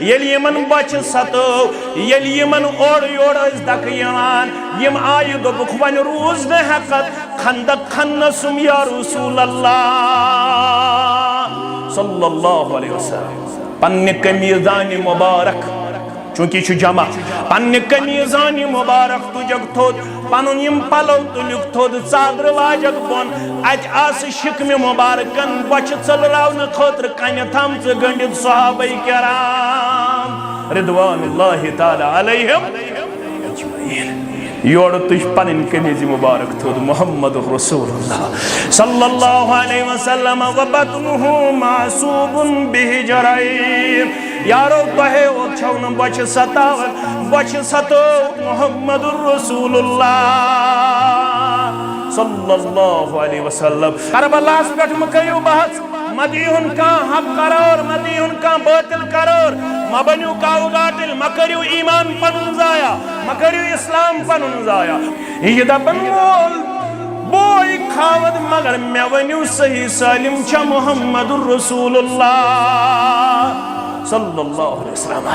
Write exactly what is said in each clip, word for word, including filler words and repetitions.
ییٚلہِ یِمن بۄچھِ ستٲو، ییٚلہِ یِمن اورٕ یورٕ ٲسۍ دکہٕ یِوان، یِم آیہِ، دوٚپُکھ، "وۄنۍ روٗز نہٕ ہٮ۪کتھ، خندق کھننَسُم یا رسول اللہ صلی اللہ علیہ وسلم۔" پننہِ قمیضانہِ مبارک، چونکہ یہِ چھُ جمع، پننہِ قمیضانہِ مبارک تُجکھ تھوٚد، پنُن یِم پلو تُلِکھ تھوٚد، ژادرٕ واجکھ بۄن، اتہِ آسہٕ شِکمہِ مبارکن بۄچھِ ژٔلراونہٕ خٲطرٕ کنہِ تھامژٕ گٔنڈِتھ صحابہ کرام رضوان اللہ تعالی علیہم اجمعین۔ یورٕ تُج پنٕنۍ قمیض مبارک تھوٚد محمد رسول اللہ صلی اللہ علیہ وسلم، وبطنه معصوب بحجرين۔ یارو، تۄہے یوت چھو نہٕ بۄچھِ ستاوان، بۄچھِ ستٲو محمد رسول اللہ صلی اللہ علیہ وسلم۔ کربلاہس پٮ۪ٹھ مہٕ کٔرِو بحث، مہ دیٖہُن کانٛہہ حق قرار، مہ دیٖہُن کانٛہہ باطل قرار، مہ بٔنِو کاوٕ گاٹٕلۍ، مہ کٔرِو ایمان پنُن ضایع، مہ کٔرِو اسلام پنُن ضایع۔ یہِ دپن وول بوے خاوند، مگر مےٚ ؤنِو صحیح سالم چھا محمد رسول اللہ صلی اللہ علیہ وسلم؟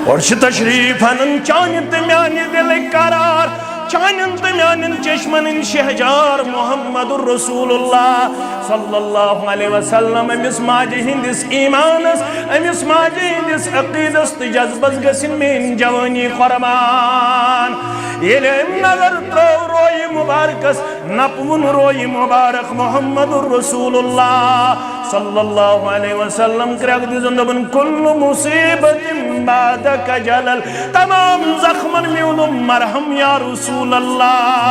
اور چھِ تشریف انان چانہِ تہٕ میانہِ دلٕکۍ قرار، چانٮ۪ن تہٕ میانٮ۪ن چشمن ہٕنٛدۍ شہجار محمد رسول اللہ صلی اللہ علیہ وسلم۔ أمِس ماجہِ ہٕنٛدِس ایمانس، أمِس ماجہِ ہٕنٛدِس عقیدس تہٕ جذبس گٔژھِن میٲنۍ جوٲنی قربان۔ ییٚلہِ أمۍ نظر ترٲو رویہِ مبارکس، نپوُن رویہِ مبارک محمد رسول اللہ صلی اللہ علیہ وسلم، کرٛٮ۪کھ دِژٕن، دوٚپُن، "کل مصیبت بعدک جلل"، تمام زخمن میوٗلُم مرہم یا رسول اللہ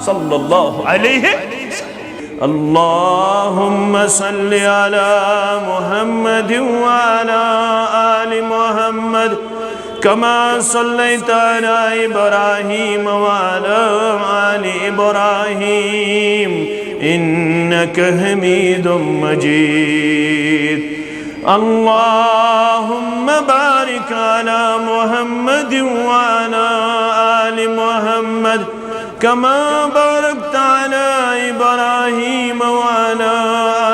صلی اللہ علیہ وسلم۔ اللهم صل على محمد وعلى آل محمد كما صليت على إبراهيم وعلى آل إبراهيم إنك حميد مجيد. اللهم بارك على محمد وعلى آل محمد كما باركت على إبراهيم وعلى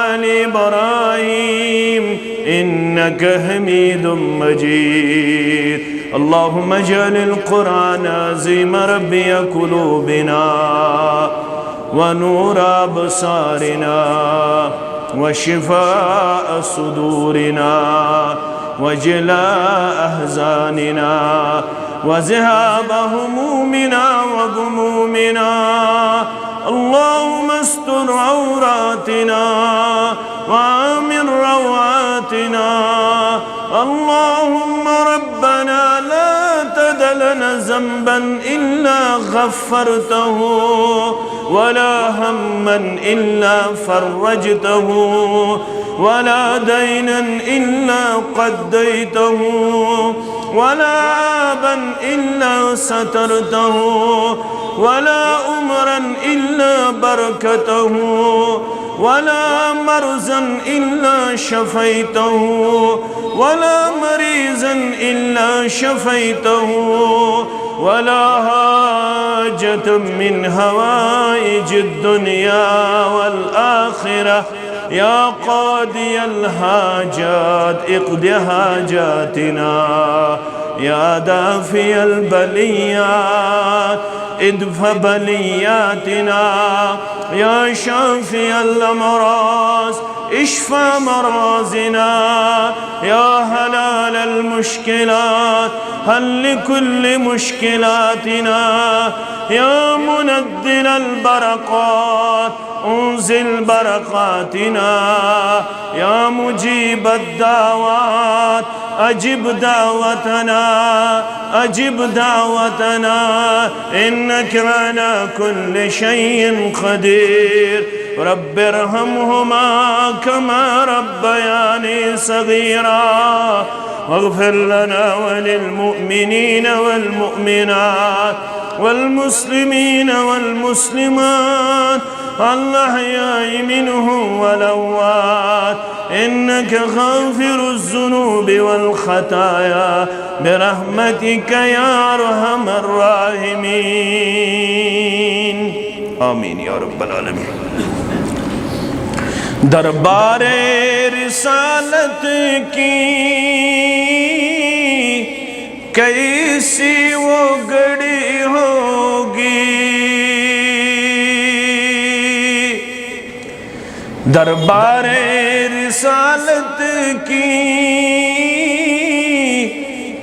آل إبراهيم إنك حميد مجيد. اللهم اجعل القرآن العظيم ربيع قلوبنا ونور أبصارنا وشفاء صدورنا وجلاء أحزاننا وذهاب همومنا وغمومنا. اللهم استر عوراتنا وآمن روعاتنا. اللهم ربنا لا تدع لنا ذنبا إلا غفرته ولا هما إلا فرجته ولا دينا إلا قضيته ولا عيبا إلا سترته ولا أمرا إلا باركته ولا مرضا إلا شفيته ولا مريضا إلا شفيته ولا حاجة من حوائج الدنيا والآخرة يا قاضي الحاجات اقض حاجاتنا، يا دافع البليات ادفع بلياتنا، يا شافي الأمراض اشف مراضنا، يا حلال المشكلات حل كل مشكلاتنا، يا منزل البركات أنزل بركاتنا، يا مجيب الدعوات أجب دعوتنا، أجب دعوتنا، إنك على كل شيء قدير. رب ارحمهما كما ربياني صغيرا، واغفر لنا وللمؤمنين والمؤمنات والمسلمين والمسلمات الأحياء منهم والأموات، إنك غافر الذنوب والخطايا برحمتك يا أرحم الراحمين. آمين يا رب العالمين. دربار رسالت کی کیسی وہ گھڑی ہوگی۔ دربار رسالت کی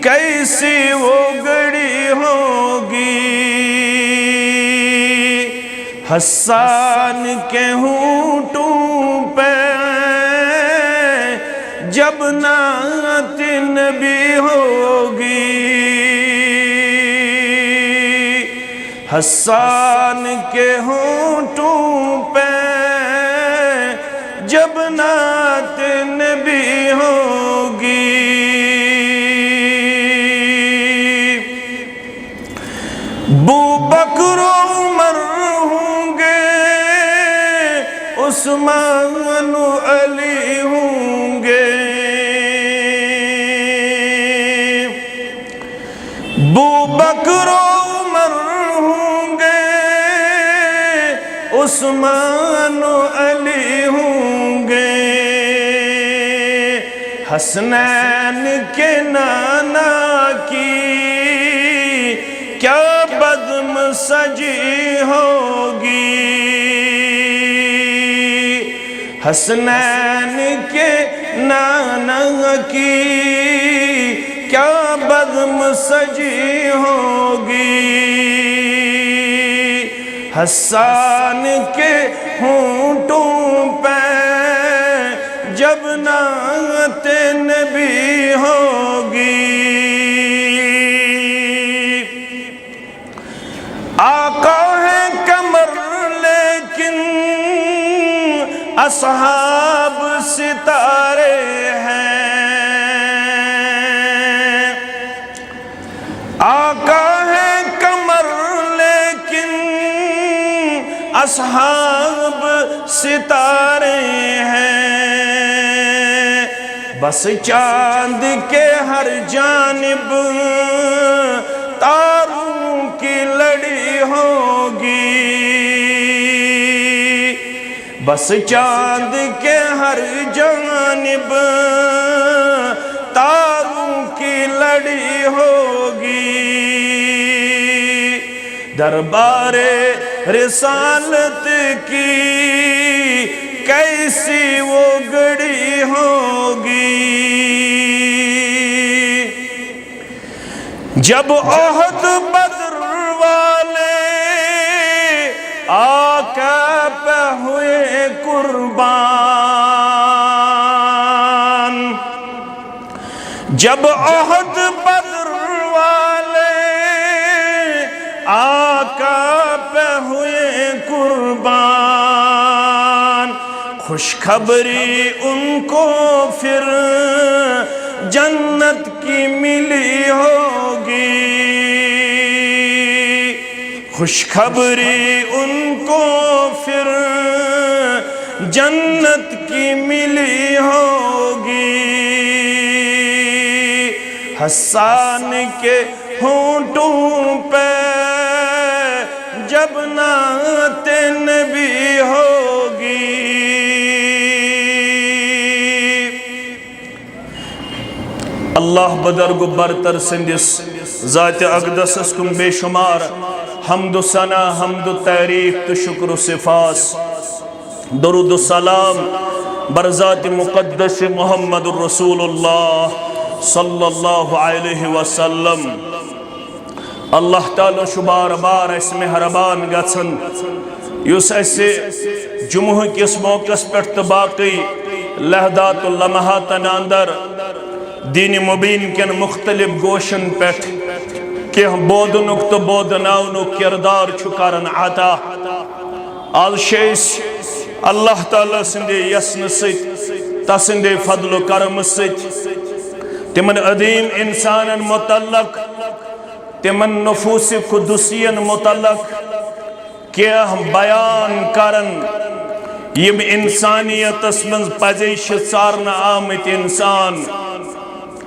کیسی وہ گھڑی ہوگی۔ حسان کے ہونٹوں پہ جب نعت نبی ہوگی۔ حسان کے ہونٹوں پہ جب نعت نبی ہوگی۔ بو بکر و عمر ہوں گے، عثمان و علی ہوں گے۔ بو بکر و عمر ہوں گے، عثمان و علی ہوں گے۔ حسنین کے نانا کی کیا بزم سجی ہوگی۔ حسنین کے نانا کی کیا بزم سجی ہوگی۔ حسان کے ہونٹوں پہ جب نعت نبی ہوگی۔ آقا ہے قمر لیکن اصحاب ستارے ہیں۔ آقا ہے قمر لیکن اصحاب ستارے ہیں۔ بس چاند کے ہر جانب تاروں کی لڑی ہوگی۔ بس چاند کے ہر جانب تاروں کی لڑی ہوگی۔ دربار رسالت کی کیسی وہ گھڑی ہوگی۔ جب احد بدر والے آقا پہ ہوئے قربان، جب احد بدر والے آقا پہ ہوئے قربان، خوشخبری ان کو پھر جنت کی ملی ہوگی۔ خوشخبری ان کو پھر جنت کی ملی ہوگی۔ حسان کے ہونٹوں پہ جب نعت نبی ہوگی۔ اللہ بزرگ و برتر سندس ذات اقدسس کن بے شمار حمد و ثنا، حمد و تعریف تو شکر و سپاس، درود و سلام بر ذات مقدس محمد رسول اللہ صلی اللہ علیہ وسلم۔ اللہ تعالیٰ چھُ بار بار اَسہِ مہربان گژھان، یُس اَسہِ جمعہ کِس موقعس پٮ۪ٹھ تہٕ باقٕے لحظات و لمحاتن اندر دین مبین کٮ۪ن مختلف گوشن پٮ۪ٹھ کینٛہہ بوزنُک تہٕ بوزناونُک کردار چھُ کران عطا۔ آز چھِ أسۍ اللہ تعالیٰ سٕنٛدِ یژھنہٕ سۭتۍ، تسٕنٛدِ فضل و کرمہٕ سۭتۍ تِمن عظیم انسانن متعلق، تِمن نفوس قدسین متعلق کینٛہہ بیان کران، یِم انسانیتس منٛز پزے چھِ ژارنہٕ آمٕتۍ انسان،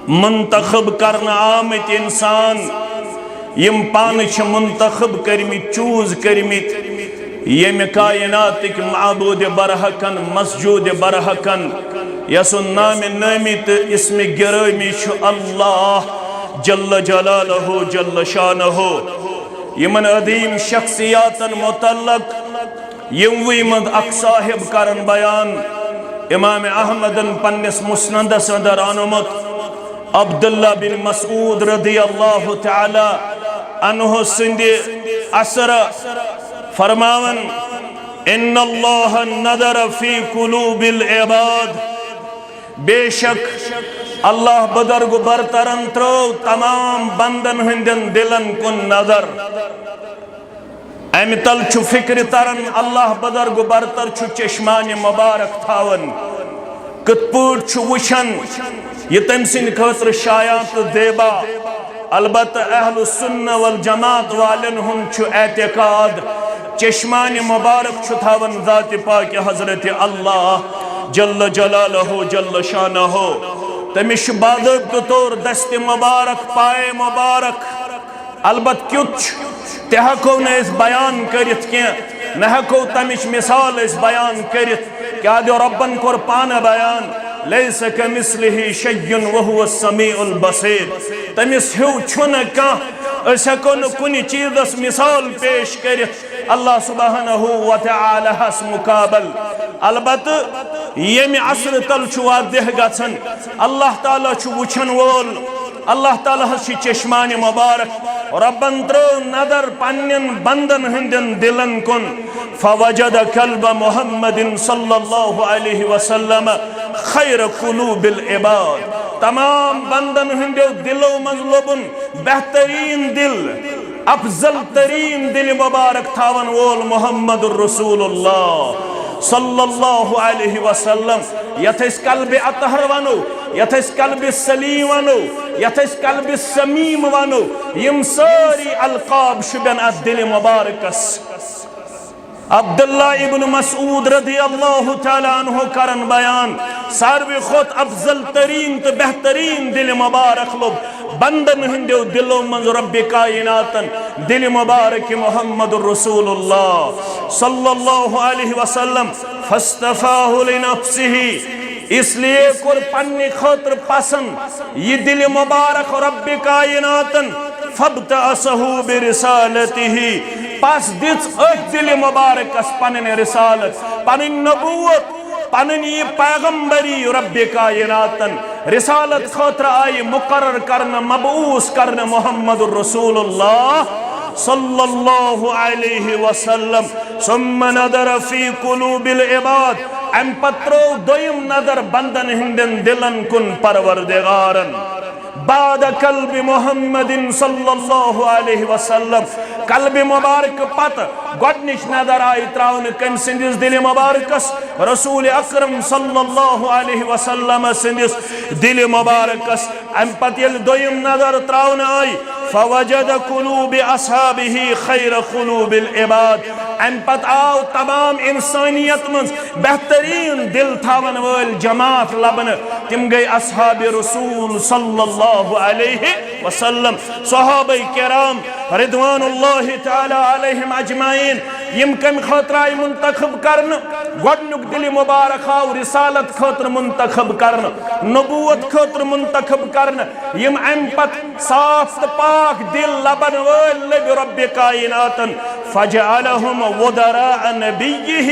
منتخب کرنہٕ آمٕتۍ انسان، یِم پانہٕ چھِ منتخب کٔرمٕتۍ، چوٗز کٔرمٕتۍ، ییٚمہِ کائناتٕکۍ معبود برحقن، مسجود برحقن، یسُنٛد نامِ نٲمی تہٕ اسمِ گرامی چھُ اللہ جل جلالہ جل شانہ۔ یِمن عظیم شخصیاتن متعلق یِموٕے منٛز اکھ صاحب کرن بیان۔ امام احمدن پننِس مسندس اندر آنمت عبداللہ بن مسعود رضی اللہ تعالی عنہ سٕنٛدِ اثر فرماوان، ان اللہ نظر فی قلوب العباد، بے شک اللہ بزرگ برترن ترٲو تمام بندن ہٕنٛدٮ۪ن دلن کُن نظر۔ امہِ تل چھُ فکرِ تران، اللہ بزرگ برتر چھُ چشمانِ مبارک تھاوان، کِتھ پٲٹھۍ چھُ وٕچھان، یہِ تٔمۍ سٕنٛدِ خٲطرٕ شایان تہٕ زیبا۔ البتہ اہل السنہ والجماعت والٮ۪ن ہُنٛد چھُ اعتقاد، چشمانِ مبارک چھُ تھاوان ذاتِ پاکِ حضرت اللہ جل جلالہ جل شانہ۔ تٔمِس چھُ باضٲبطہٕ طور دستِ مبارک، پایہِ مبارک۔ البتہ کیُتھ چھُ، تہِ ہٮ۪کو نہٕ أسۍ بیان کٔرِتھ کینٛہہ، نہ ہٮ۪کو تَمِچ مثال أسۍ بیان کٔرِتھ۔ کیٛاہ دِ رۄبن کوٚر پانہٕ بیان، لیس کمثلہ شیء وہو السمیع البصیر۔ تٔمِس ہیوٗ چھُنہٕ کانٛہہ، أسۍ ہٮ۪کو نہٕ کُنہِ چیٖزس مثال پیش کٔرِتھ اللہ سبحانہ و تعالیٰ ہس مقابل۔ البتہ ییٚمہِ اثرٕ تل چھُ واضح گژھان، اللہ تعالیٰ چھُ وٕچھن وول، اللہ تعالیٰ ہس چھِ چشمانِ مبارک۔ رۄبن ترٲو نظر پننٮ۪ن بندن ہٕنٛدٮ۪ن دلن کُن، فوجد قلب محمد صلی اللہ علیہ وسلم خیر قلوب العباد۔ تمام بندن ہٕنٛدیو دلو منٛز لوٚبُن بہترین دل، افضل ترین دل مبارک تھاون وول محمد رسول اللہ صلی اللہ علیہ وسلم، یتھ أسۍ قلب اطہر ونو، یتھ أسۍ قلب سلیم ونو، یتھ أسۍ قلب سمیم ونو، یم سٲری القاب شوبن اتھ دل مبارکس۔ عبداللہ ابن مسعود رضی اللہ تعالیٰ عنہ کرن بیان، ساروی کھۄتہٕ افضل ترین تہٕ بہترین دل مبارک لوٚب بندن ہٕنٛدیو دلو منٛز رب کائناتن دل مبارک محمد رسول اللہ صلی اللہ علیہ وسلم، فاصطفاہ لنفسہ، اس لیے کوٚر پننہِ خٲطرٕ پسند یہِ دل مبارک رب کائناتن، فابتعثہ برسالتہ، پس دِژ أتھۍ دل مبارکس پنٕنۍ رسالت، پنٕنۍ نبوت، پنٕنۍ یہِ پیغمبری رب کائناتن۔ رسالت خٲطرٕ آیہِ مقرر کرنہٕ، مبعوث کرنہٕ محمد رسول اللہ صلی اللہ علیہ وسلم۔ ثم نظر فی قلوب العباد، امہِ پتہٕ ترٲو دوٚیِم نظر بندن ہٕنٛدٮ۪ن دلن کُن پروردگارن۔ بعد قلب محمد صلی اللہ علیہ وسلم، قلب مبارک پتہٕ گۄڈنِچ نظر آیہِ تراونہٕ کٔمۍ سٕنٛدِس دِلہِ مبارکس؟ رسول اکرم صلی اللہ علیہ وسلم سٕنٛدِس دِلہِ مبارکس۔ امہِ پتہٕ ییٚلہِ دوٚیِم نظر تراونہٕ آیہِ، فوجد قلوب اصحابہ خیر قلوب العباد، امہِ پتہٕ آو تمام انسانیت منٛز بہترین دل تھاون وٲلۍ جماعت لبنہٕ۔ تِم گٔے اصحاب رسول صلی اللہ علیہ وسلم، صحابہ کرام رضوان اللہ تعالی علیہم اجمعین۔ یِم کمہِ خٲطرٕ آیہِ منتخب کرنہٕ؟ گۄڈنیُک دل مبارک آو رسالت خٲطرٕ منتخب کرنہٕ، نبوت خٲطرٕ منتخب کرنہٕ۔ یِم امہِ پتہٕ صاف تہٕ پاک دل لبن وٲلۍ لٔبۍ رب کائناتن، فجعلہم وزراء نبیہ،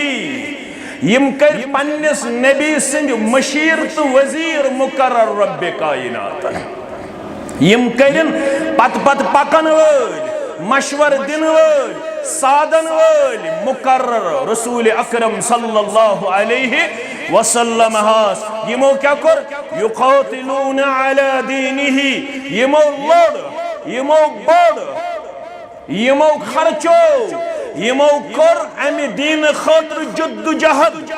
یِم کٔرۍ پننِس نبی سٕنٛدۍ مشیر تہٕ وزیر مقرر رب کائناتن۔ یِم کٔرِن پتہٕ پتہٕ پکن وٲلۍ، مشور دِنہٕ وٲلۍ، سادن وٲلۍ مقرر رسول اکرم صلی اللہ علیہ وسلم ہس۔ یِمو کیٛاہ کوٚر؟ یقاتلون علی دینہ، یِمو لوٚڑ، یِمو بوٚڑ، یِمو خرچو، یِمو کوٚر امہِ دینہٕ خٲطرٕ جدوجہد۔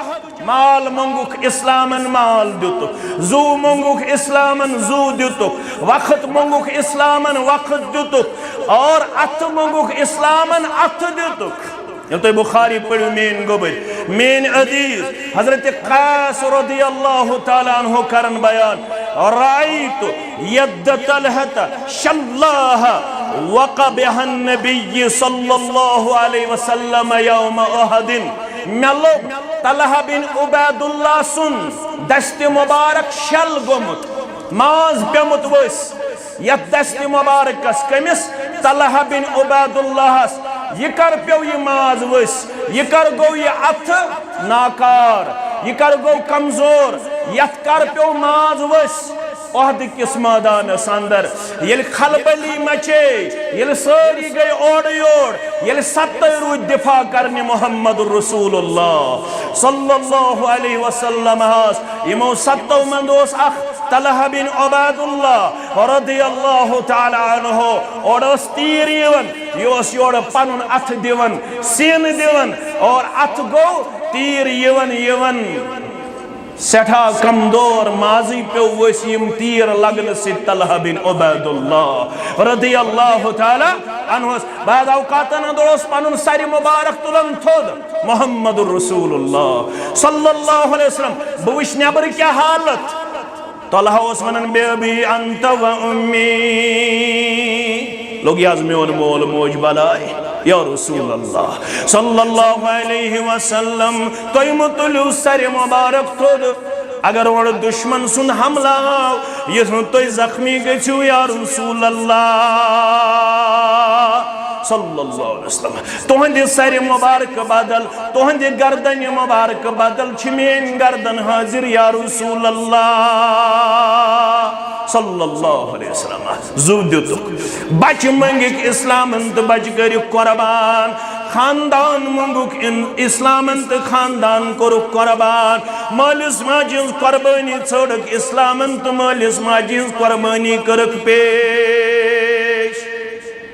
مال مونگُکھ اسلامن، مال دیُتُکھ۔ زُو مونگُکھ اسلامن، زُو دیُتُکھ۔ وقت مونگُکھ اسلامن، وقت دیُتُکھ۔ اور اتھٕ مونگُکھ اسلامن، اتھٕ دیُتُکھ۔ ییٚلہِ تُہۍ بخاری پٔرِو، میٲنۍ گوٚبٕرۍ، میٲنۍ عزیز، حضرت قیس رضی اللہ تعالیٰ عنہ کرن بیان، رأیت ید طلحة شلاہ وقع بها النبی صلی اللہ علیہ وسلم یوم احد۔ مےٚ لوٚب طلحہ بن عبید اللہ سُنٛد دستِ مبارک شل گوٚمُت، ماز پیوٚمُت ؤسۍ۔ یتھ دستِ مبارکس، کٔمِس؟ طلحہ بن عبید اللہس۔ یہِ کر پیوٚو یہِ ماز ؤسۍ؟ یہِ کر گوٚو یہِ اتھٕ ناکار؟ یہِ کر گوٚو کمزور؟ یتھ کر پیوٚو ماز ؤسۍ؟ احد کِس مٲدانس اندر ییٚلہِ کھلبلی مچے، ییٚلہِ سٲری گٔے اورٕ یور، ییٚلہِ ستَے روٗدۍ دفاع کرنہِ محمد رسول اللہ صلی اللہ علیہ وسلم ہس، یِمو ستو منٛز اوس اکھ طلحہ بن عبید اللہ رضی اللہ تعالی عنہ۔ اورٕ ٲس تیٖر یِوان، یہِ اوس یورٕ پنُن اتھٕ دِوان، سیٖنہٕ دِوان، اور اتھٕ گوٚو تیٖر یِوان یِوان۔ سٮ۪ٹھاہ کمزور مازٕے پیوٚو ؤسۍ، یِم تیٖر لگنہٕ سۭتۍ طلحہ بن عبید اللہ رضی اللہ تعالی عنہس۔ بعض اوقاتن اندر اوس پنُن سرِ مبارک تُلان تھوٚد، محمد رسول اللہ صلی اللہ علیہ وسلم۔ بہٕ وٕچھِ نٮ۪برٕ کیٛاہ حالت۔ طلحہ اوس ونان، "بأبي أنت وأمي"، لوٚگ یہِ حظ میون مول موج بلاے۔ یا رسول اللہ صلی اللہ علیہ وسلم، تُہۍ مہٕ تُلِو سرِ مبارک تھوٚد۔ اگر اورٕ دشمن سُنٛد حملہٕ آو، یُتھ نہٕ تُہۍ زخمی گٔژھِو، یا رسول اللہ صلی اللہ علیہ وسلم۔ تُہنٛدِ سرِ مبارک بدل، تُہنٛدِ گردنِ مبارک بدل چھِ میٲنۍ گردن حٲضِر، یا رسول اللہ صلی اللہ علیہ وسلم۔ زُو دیُتُکھ، بچہِ مٔنگِکھ اسلامن تہٕ بچہِ کٔرِکھ قربان۔ خاندان مونگُکھ ان-، اسلامن تہٕ خاندان کوٚرُکھ قربان۔ مٲلِس ماجہِ ہٕنٛز قربٲنی ژھٲنڈٕکھ اسلامن تہٕ مٲلِس ماجہِ ہٕنٛز قربٲنی کٔرٕکھ پیش۔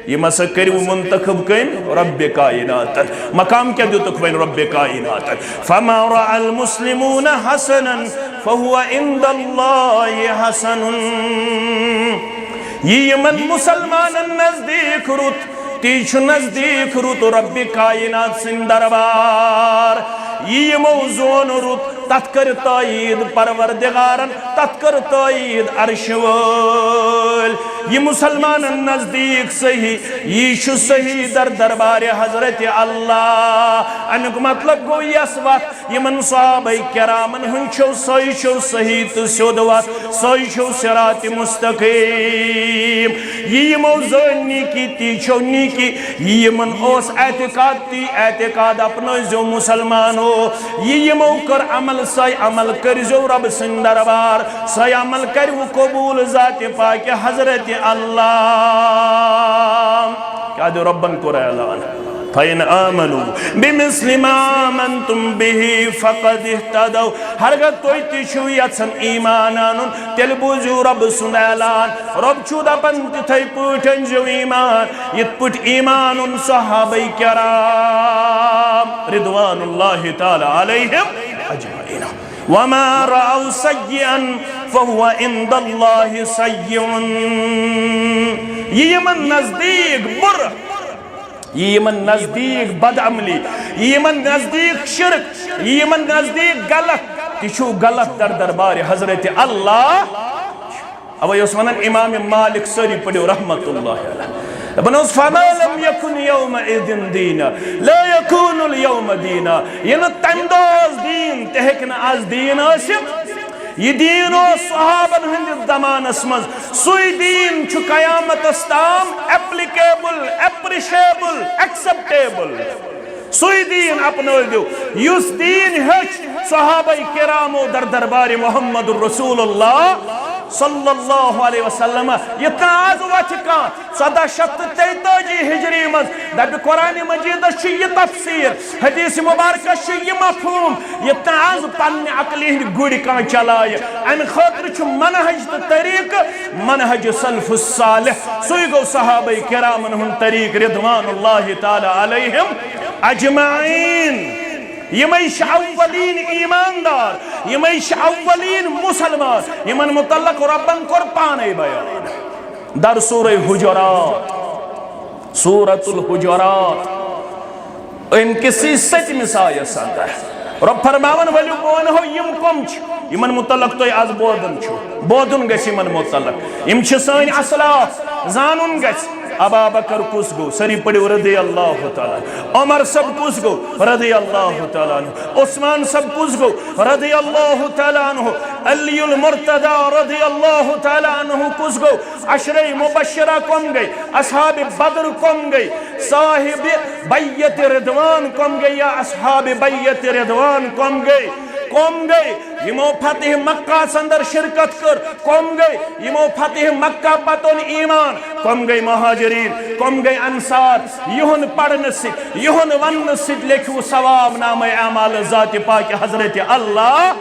یِم ہسا کٔرِو منتخب کٔمۍ؟ رب کائناتن۔ مقام کیٛاہ دیُتُکھ وۄنۍ رب کائناتن؟ فما رأى المسلمون حسنا فهو عند الله حسن۔ یہِ یِمن مسلمانن نزدیٖک رُت، تی چھُ نزدیٖک رُت رب کائنات سٕنٛدِ دربار۔ یہِ یِمو زون رُت، تتھ کٔر تٲییٖد پروردگارن، تتھ کٔر تٲییٖد عرشہِ وٲلۍ۔ یہِ مسلمانن نزدیٖک صحیح، یی چھُ صحیح در دربارِ حضرت اللہ۔ امیُک مطلب گوٚو، یۄس وتھ یِمن صحابہ کرامن ہُنٛد چھو، سۄے چھو صحیح تہٕ سیوٚد وتھ، سۄے چھو صراط مستقیم۔ یہِ یِمو زٲنۍ نیکی، تی چھو نیکی۔ یہِ یِمن اوس اعتقاد، تی اعتقاد اپنٲوزیو مسلمانو۔ یہِ یِمو کٔر عمل، سۄے عمل کٔرزیو رب سٕنٛدِ دربار، سۄے عمل کروٕ قبول ذاتِ پاکِ حضرت اللہ۔ کیٛاہ دیُت ربن کوٚر اعلان؟ فإن آمنوا بمثل ما آمنتم به فقد اهتدوا۔ ہرگاہ تُہۍ تہِ چھِو یژھان ایمان انُن، تیٚلہِ بوٗزِو رۄب سُنٛد اعلان۔ رۄب چھُ دپان، تِتھے پٲٹھۍ أنزیو ایمان، یِتھ پٲٹھۍ ایمان اوٚن صحابہ کرام رضوان اللہ تعالی علیہم اجمعین۔ وما رأوا سیئا فهو عند اللہ سیئ۔ یہِ یِمن نزدیٖک بُرٕ، یہِ یِمن نزدیٖک بدعملی، یہِ یِمن نزدیٖک شرک، یہِ یِمن نزدیٖک غلط، تہِ چھُ غلط در دربارِ حضرت اللہ۔ اوے اوس ونان امام مالک، سٲری پٔرِو رحمت اللہ علیہ۔ دپان اوس، فما لم یکن یومئذ دینا لا یکون الیوم دینا۔ یہِ نہٕ تمہِ دۄہ اوس دیٖن، تہِ ہیٚکہِ نہٕ از دیٖن ٲسِتھ۔ یہِ دیٖن اوس صحابن ہٕنٛدِس زمانس منٛز۔ سُے دیٖن چھُ قیامتس تام ایپلیکیبل، ایپریشیبل، ایکسپٹیبل۔ سُے دیٖن اپنٲوِو، یُس دیٖن ہیٚچھ صحابہ کرامو در دربارِ محمد رسول اللہ صلی اللہ علیہ وسلم۔ یِتھ کٔنۍ از وۄتھِ کانٛہہ ژۄداہ شیٚتھ تہٕ تیتٲجی ہجری منٛز دپہِ، قرآن مجیدس چھُ یہِ تفسیر، حدیث مبارکس چھُ یہِ مفہوم، یِتھ کٔنۍ از پننہِ عقلہِ ہٕنٛدۍ گُرۍ کانٛہہ چلایہِ۔ امہِ خٲطرٕ چھُ منہج تہٕ طریقہٕ منہج سلف الصالح، سُے گوٚو صحابہ کرامن ہُنٛد طریقہٕ رضوان اللہ تعالی علیہم اجمعین۔ یِمے چھِ اولین ایماندار، یِمے چھِ اولین مسلمان، یِمن متعلق رۄبن کوٚر پانے بیان۔ در سورہ حجرات، سورۃ الحجرات، أمۍ کِسٕے سٔتمِس آیس اندر رۄب فرماوان، ؤلِو بہٕ ونہو یِم کم چھِ، یِمن متعلق تُہۍ از بوزان چھِو، بوزُن گژھِ یِمن متعلق۔ یِم چھِ سٲنۍ اسلاف، زانُن گژھِ۔ ابا بکر کُس گوٚو؟ سٲری پٔرِو رضی اللہ تعالیٰ عنہ۔ عمر صٲب کُس گوٚو؟ رضی اللہ تعالیٰ عنہ۔ عثمان صٲب کُس گوٚو؟ رضی اللہ تعالیٰ عنہ۔ علی المرتضی رضی اللہ تعالیٰ عنہ کُس گوٚو؟ عشرہ مبشرہ کم گٔے؟ اصحاب بدر کم گٔے؟ صاحب بیعت رضوان کم گٔے یا اصحاب بیعت رضوان کم گٔے؟ کم گٔے یِمو فتح مکہ اندر شرکت کٔر؟ کم گٔے یِمو فتح مکہ پتہٕ اوٚن ایمان؟ کم گٔے مہاجرین؟ کم گٔے انصار؟ یِہُنٛد پرنہٕ سۭتۍ، یِہُنٛد وننہٕ سۭتۍ لیکھِو ثواب نامہ اعمال ذات پاک حضرت اللہ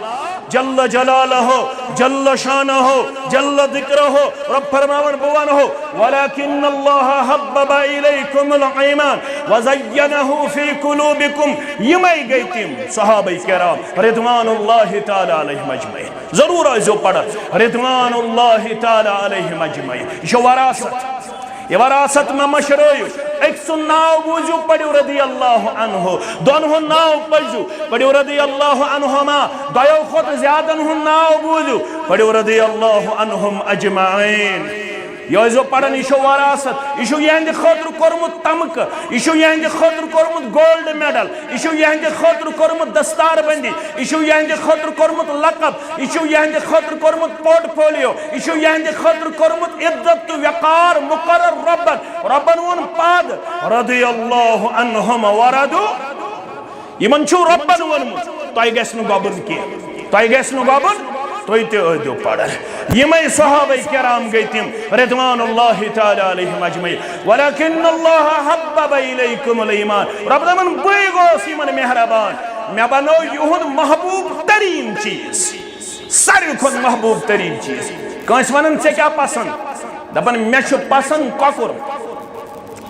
جل جلالہ، جل شانہ، جل ذکرہ۔ رب فرماوان بہٕ ونہو، ولكن الله حبب إليكم الإيمان وزينه في قلوبكم۔ یِمے گٔے تِم صحابہ کرام رضوان اللہ تعالیٰ علیہم اجمعین۔ ضرور ٲسۍزیو پران رضوان اللہ تعالیٰ علیہم اجمعین۔ یہِ چھِ وراثت۔ یہِ وراثت مہ مٔشرٲیِو۔ أکۍ سُنٛد ناو بوٗزِو، پٔرِو رضی اللہ عنہ۔ دۄن ہُنٛد ناو پٔرۍزیو، پٔرِو رضی اللہ عنہما۔ دۄیو کھۄتہٕ زیادَن ہُنٛد ناو بوٗزِو، پٔرِو رضی اللہ عنہم اجمعین۔ یہِ ٲسۍزیو پران، یہِ چھُ وراثت۔ یہِ چھُ یِہنٛدِ خٲطرٕ کوٚرمُت تمکہٕ، یہِ چھُ یِہنٛدِ خٲطرٕ کوٚرمُت گولڈ میڈل، یہِ چھُ یِہنٛدِ خٲطرٕ کوٚرمُت دستار بندی، یہِ چھُ یِہنٛدِ خٲطرٕ کوٚرمُت لقب، یہِ چھُ یِہنٛدِ خٲطرٕ کوٚرمُت پورٹ فولیو، یہِ چھُ یِہنٛدِ خٲطرٕ کوٚرمُت عزت تہٕ وقار مقرر رۄبن۔ رۄبن ووٚن پاد، رضی اللہ عنہم ورضوا۔ یِمن چھُ رۄبن ووٚنمُت، تۄہہِ گژھِ نہٕ گۄبُن کینٛہہ، تۄہہِ گژھِ نہٕ گۄبُن، تُہۍ تہِ ٲسۍزیو پران۔ یِمے صحابہ کرام گٔے تِم رضوان اللہ تعالیٰ علیہم اجمعین۔ ولكن الله حبب إليكم الإيمان۔ رۄب دپان، بٕے گوس یِمن مہربان، مےٚ بنوو یِہُنٛد محبوب تریٖن چیٖز، ساروی کھۄتہٕ محبوب تریٖن چیٖز۔ کٲنٛسہِ ونان، ژےٚ کیٛاہ پسنٛد؟ دپان، مےٚ چھُ پسنٛد کۄکُر۔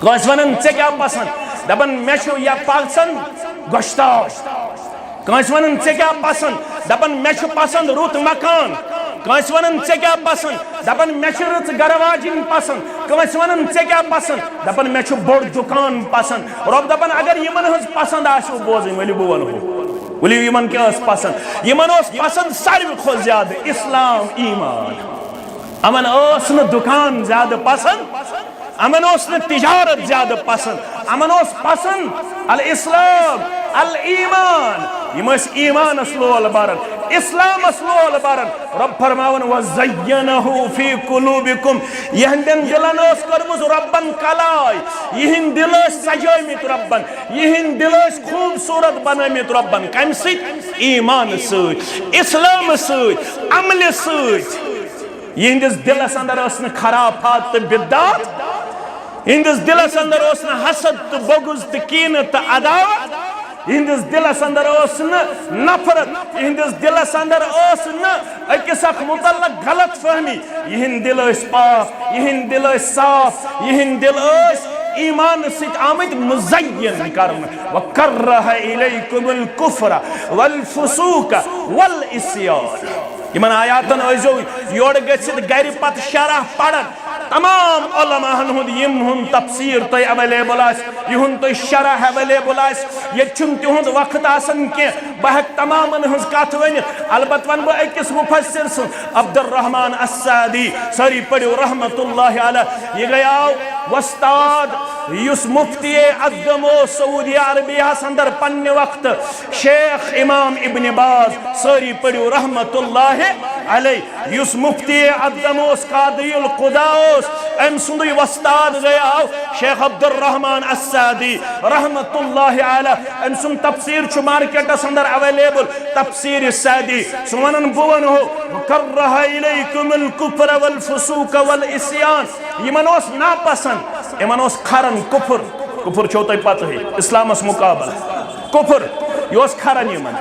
کٲنٛسہِ ونان، ژےٚ کیٛاہ پسنٛد؟ دپان، مےٚ چھُ یا پسنٛد گۄشتاب۔ کٲنٛسہِ ونان، ژےٚ کیٛاہ پسنٛد؟ دپان، مےٚ چھُ پسنٛد رُت مکان۔ کٲنٛسہِ ونان، ژےٚ کیٛاہ پسنٛد؟ دپان، مےٚ چھِ رٕژ گرٕ واجِنۍ پسنٛد۔ کٲنٛسہِ ونان، ژےٚ کیٛاہ پسنٛد؟ دپان، مےٚ چھُ بوٚڑ دُکان پسنٛد۔ رۄب دپان، اگر یِمن ہٕنٛز پسنٛد آسِوٕ بوزٕنۍ، ؤلِو بہٕ ونہو۔ ؤلِو یِمن کیٛاہ ٲس پسنٛد؟ یِمن اوس پسنٛد ساروی کھۄتہٕ زیادٕ اسلام، ایمان۔ یِمن ٲس نہٕ دُکان زیادٕ پسنٛد، یِمن اوس نہٕ تجارت زیادٕ پسنٛد، یِمن اوس پسنٛد الاسلام، الایمان۔ یِم ٲسۍ ایمانس لول بران، اسلامس لول بران۔ رۄب فرماوان، وزینہ فی قلوبکم، یِہنٛدٮ۪ن دِلن ٲس کٔرمٕژ رۄبن کلاے، یِہنٛدۍ دِل ٲسۍ سجٲومٕتۍ رۄبن، یِہنٛدۍ دِل ٲسۍ خوٗبصوٗرت بنٲومٕتۍ رۄبن۔ کمہِ سۭتۍ؟ ایمان سۭتۍ، اسلام سۭتۍ، عملہِ سۭتۍ۔ یِہنٛدِس دِلس اندر ٲس نہٕ خرافات تہٕ بدعت۔ یِہنٛدِس دِلس اندر اوس نہٕ حسد تہٕ بغض تہٕ کینہٕ تہٕ عداوت۔ یِہنٛدِس دِلس اندر اوس نہٕ نفرت۔ یِہنٛدِس دِلس اندر اوس نہٕ أکِس اکھ متعلق غلط فہمی۔ یِہنٛدۍ دِل ٲسۍ پاک، یِہنٛدۍ دِل ٲسۍ صاف، یِہنٛدۍ دِل ٲسۍ ایمان سۭتۍ آمٕتۍ مزین کرنہٕ۔ وکرہ الیکم الکفر والفسوق والعصیان۔ یِمن آیاتن ٲسۍزیو یورٕ گٔژھِتھ گرِ پتہٕ شرح پران۔ تمام علماءن ہُنٛد، یِم ہُنٛد تفسیر تۄہہِ اویلیبل آسہِ، یِہُنٛد تۄہہِ شرح اویلیبل آسہِ، ییٚتہِ چھُنہٕ تِہُنٛد وقت آسان کینٛہہ۔ بہٕ ہٮ۪کہٕ تمامن ہٕنٛز کتھ ؤنِتھ، البتہ ونہٕ بہٕ أکِس مفسر سٕنٛز، عبدالرحمن السعدی، سٲری پٔرِو رحمت اللہ علیہ۔ یہِ گٔیاو وۄستاد، یُس مفتی اعظم اوس سعودی عربیہ ہس اندر پننہِ وقتہٕ، شیخ امام ابن باز، سٲری پٔرِو رحمت اللہ علیہ۔ یُس مفتی اعظم اوس، قاضی القضا اوس، أمۍ سُنٛدُے وۄستاد گٔیاو شیخ عبدالرحمن السعدی رحمت اللہ علیہ۔ أمۍ سُنٛد تفسیر چھُ مارکیٹس اندر اویلیبل، تفسیر سعدی۔ سُہ ونان، بہٕ ونہو، وکرہ الیکم الکفر والفسوق والعصیان۔ یِمن اوس ناپسند، یِمن اوس کھران کفر۔ کفر چھو تۄہہِ پتہٕے، اسلامس مقابل کفر۔ یہِ اوس کھران یِمن۔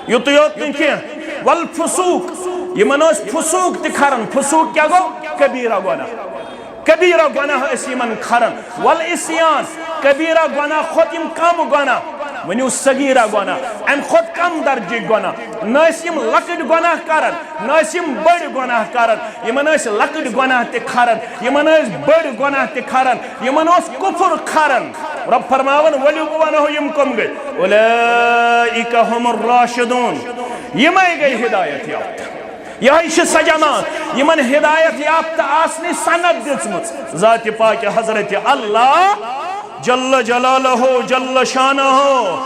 یُتُے یوت نہٕ کینٛہہ، والفسوق، یِمن ٲسۍ فسوق تہِ کھران۔ فسوق کیٛاہ گوٚو؟ کبیرہ گۄناہ۔ کبیرہ گۄناہ ٲسۍ یِمن کھران۔ والعصیان، کبیرہ گۄناہ کھۄتہٕ یِم کم گۄناہ، ؤنِو صغیرہ گۄناہ، امہِ کھۄتہٕ کم درجٕکۍ گۄناہ۔ نہ ٲسۍ یِم لۄکٕٹۍ گۄناہ کران، نہ ٲسۍ یِم بٔڑۍ گۄناہ کران، یِمن ٲسۍ لۄکٕٹۍ گۄناہ تہِ کھران، یِمن ٲسۍ بٔڑۍ گۄناہ تہِ کھران، یِمن اوس کفر کھران۔ رب فرماوان، ؤلِو بہٕ ونہو یِم کم گٔے۔ اولئک هم الراشدون، یِمے گٔے ہدایت یافتہ۔ یہے چھِ سۄ جماعت یِمن ہدایت یافتہٕ آسنٕچ سند دِژمٕژ ذاتِ پاکہِ حضرت اللہ جل جلالہ جل شانہ۔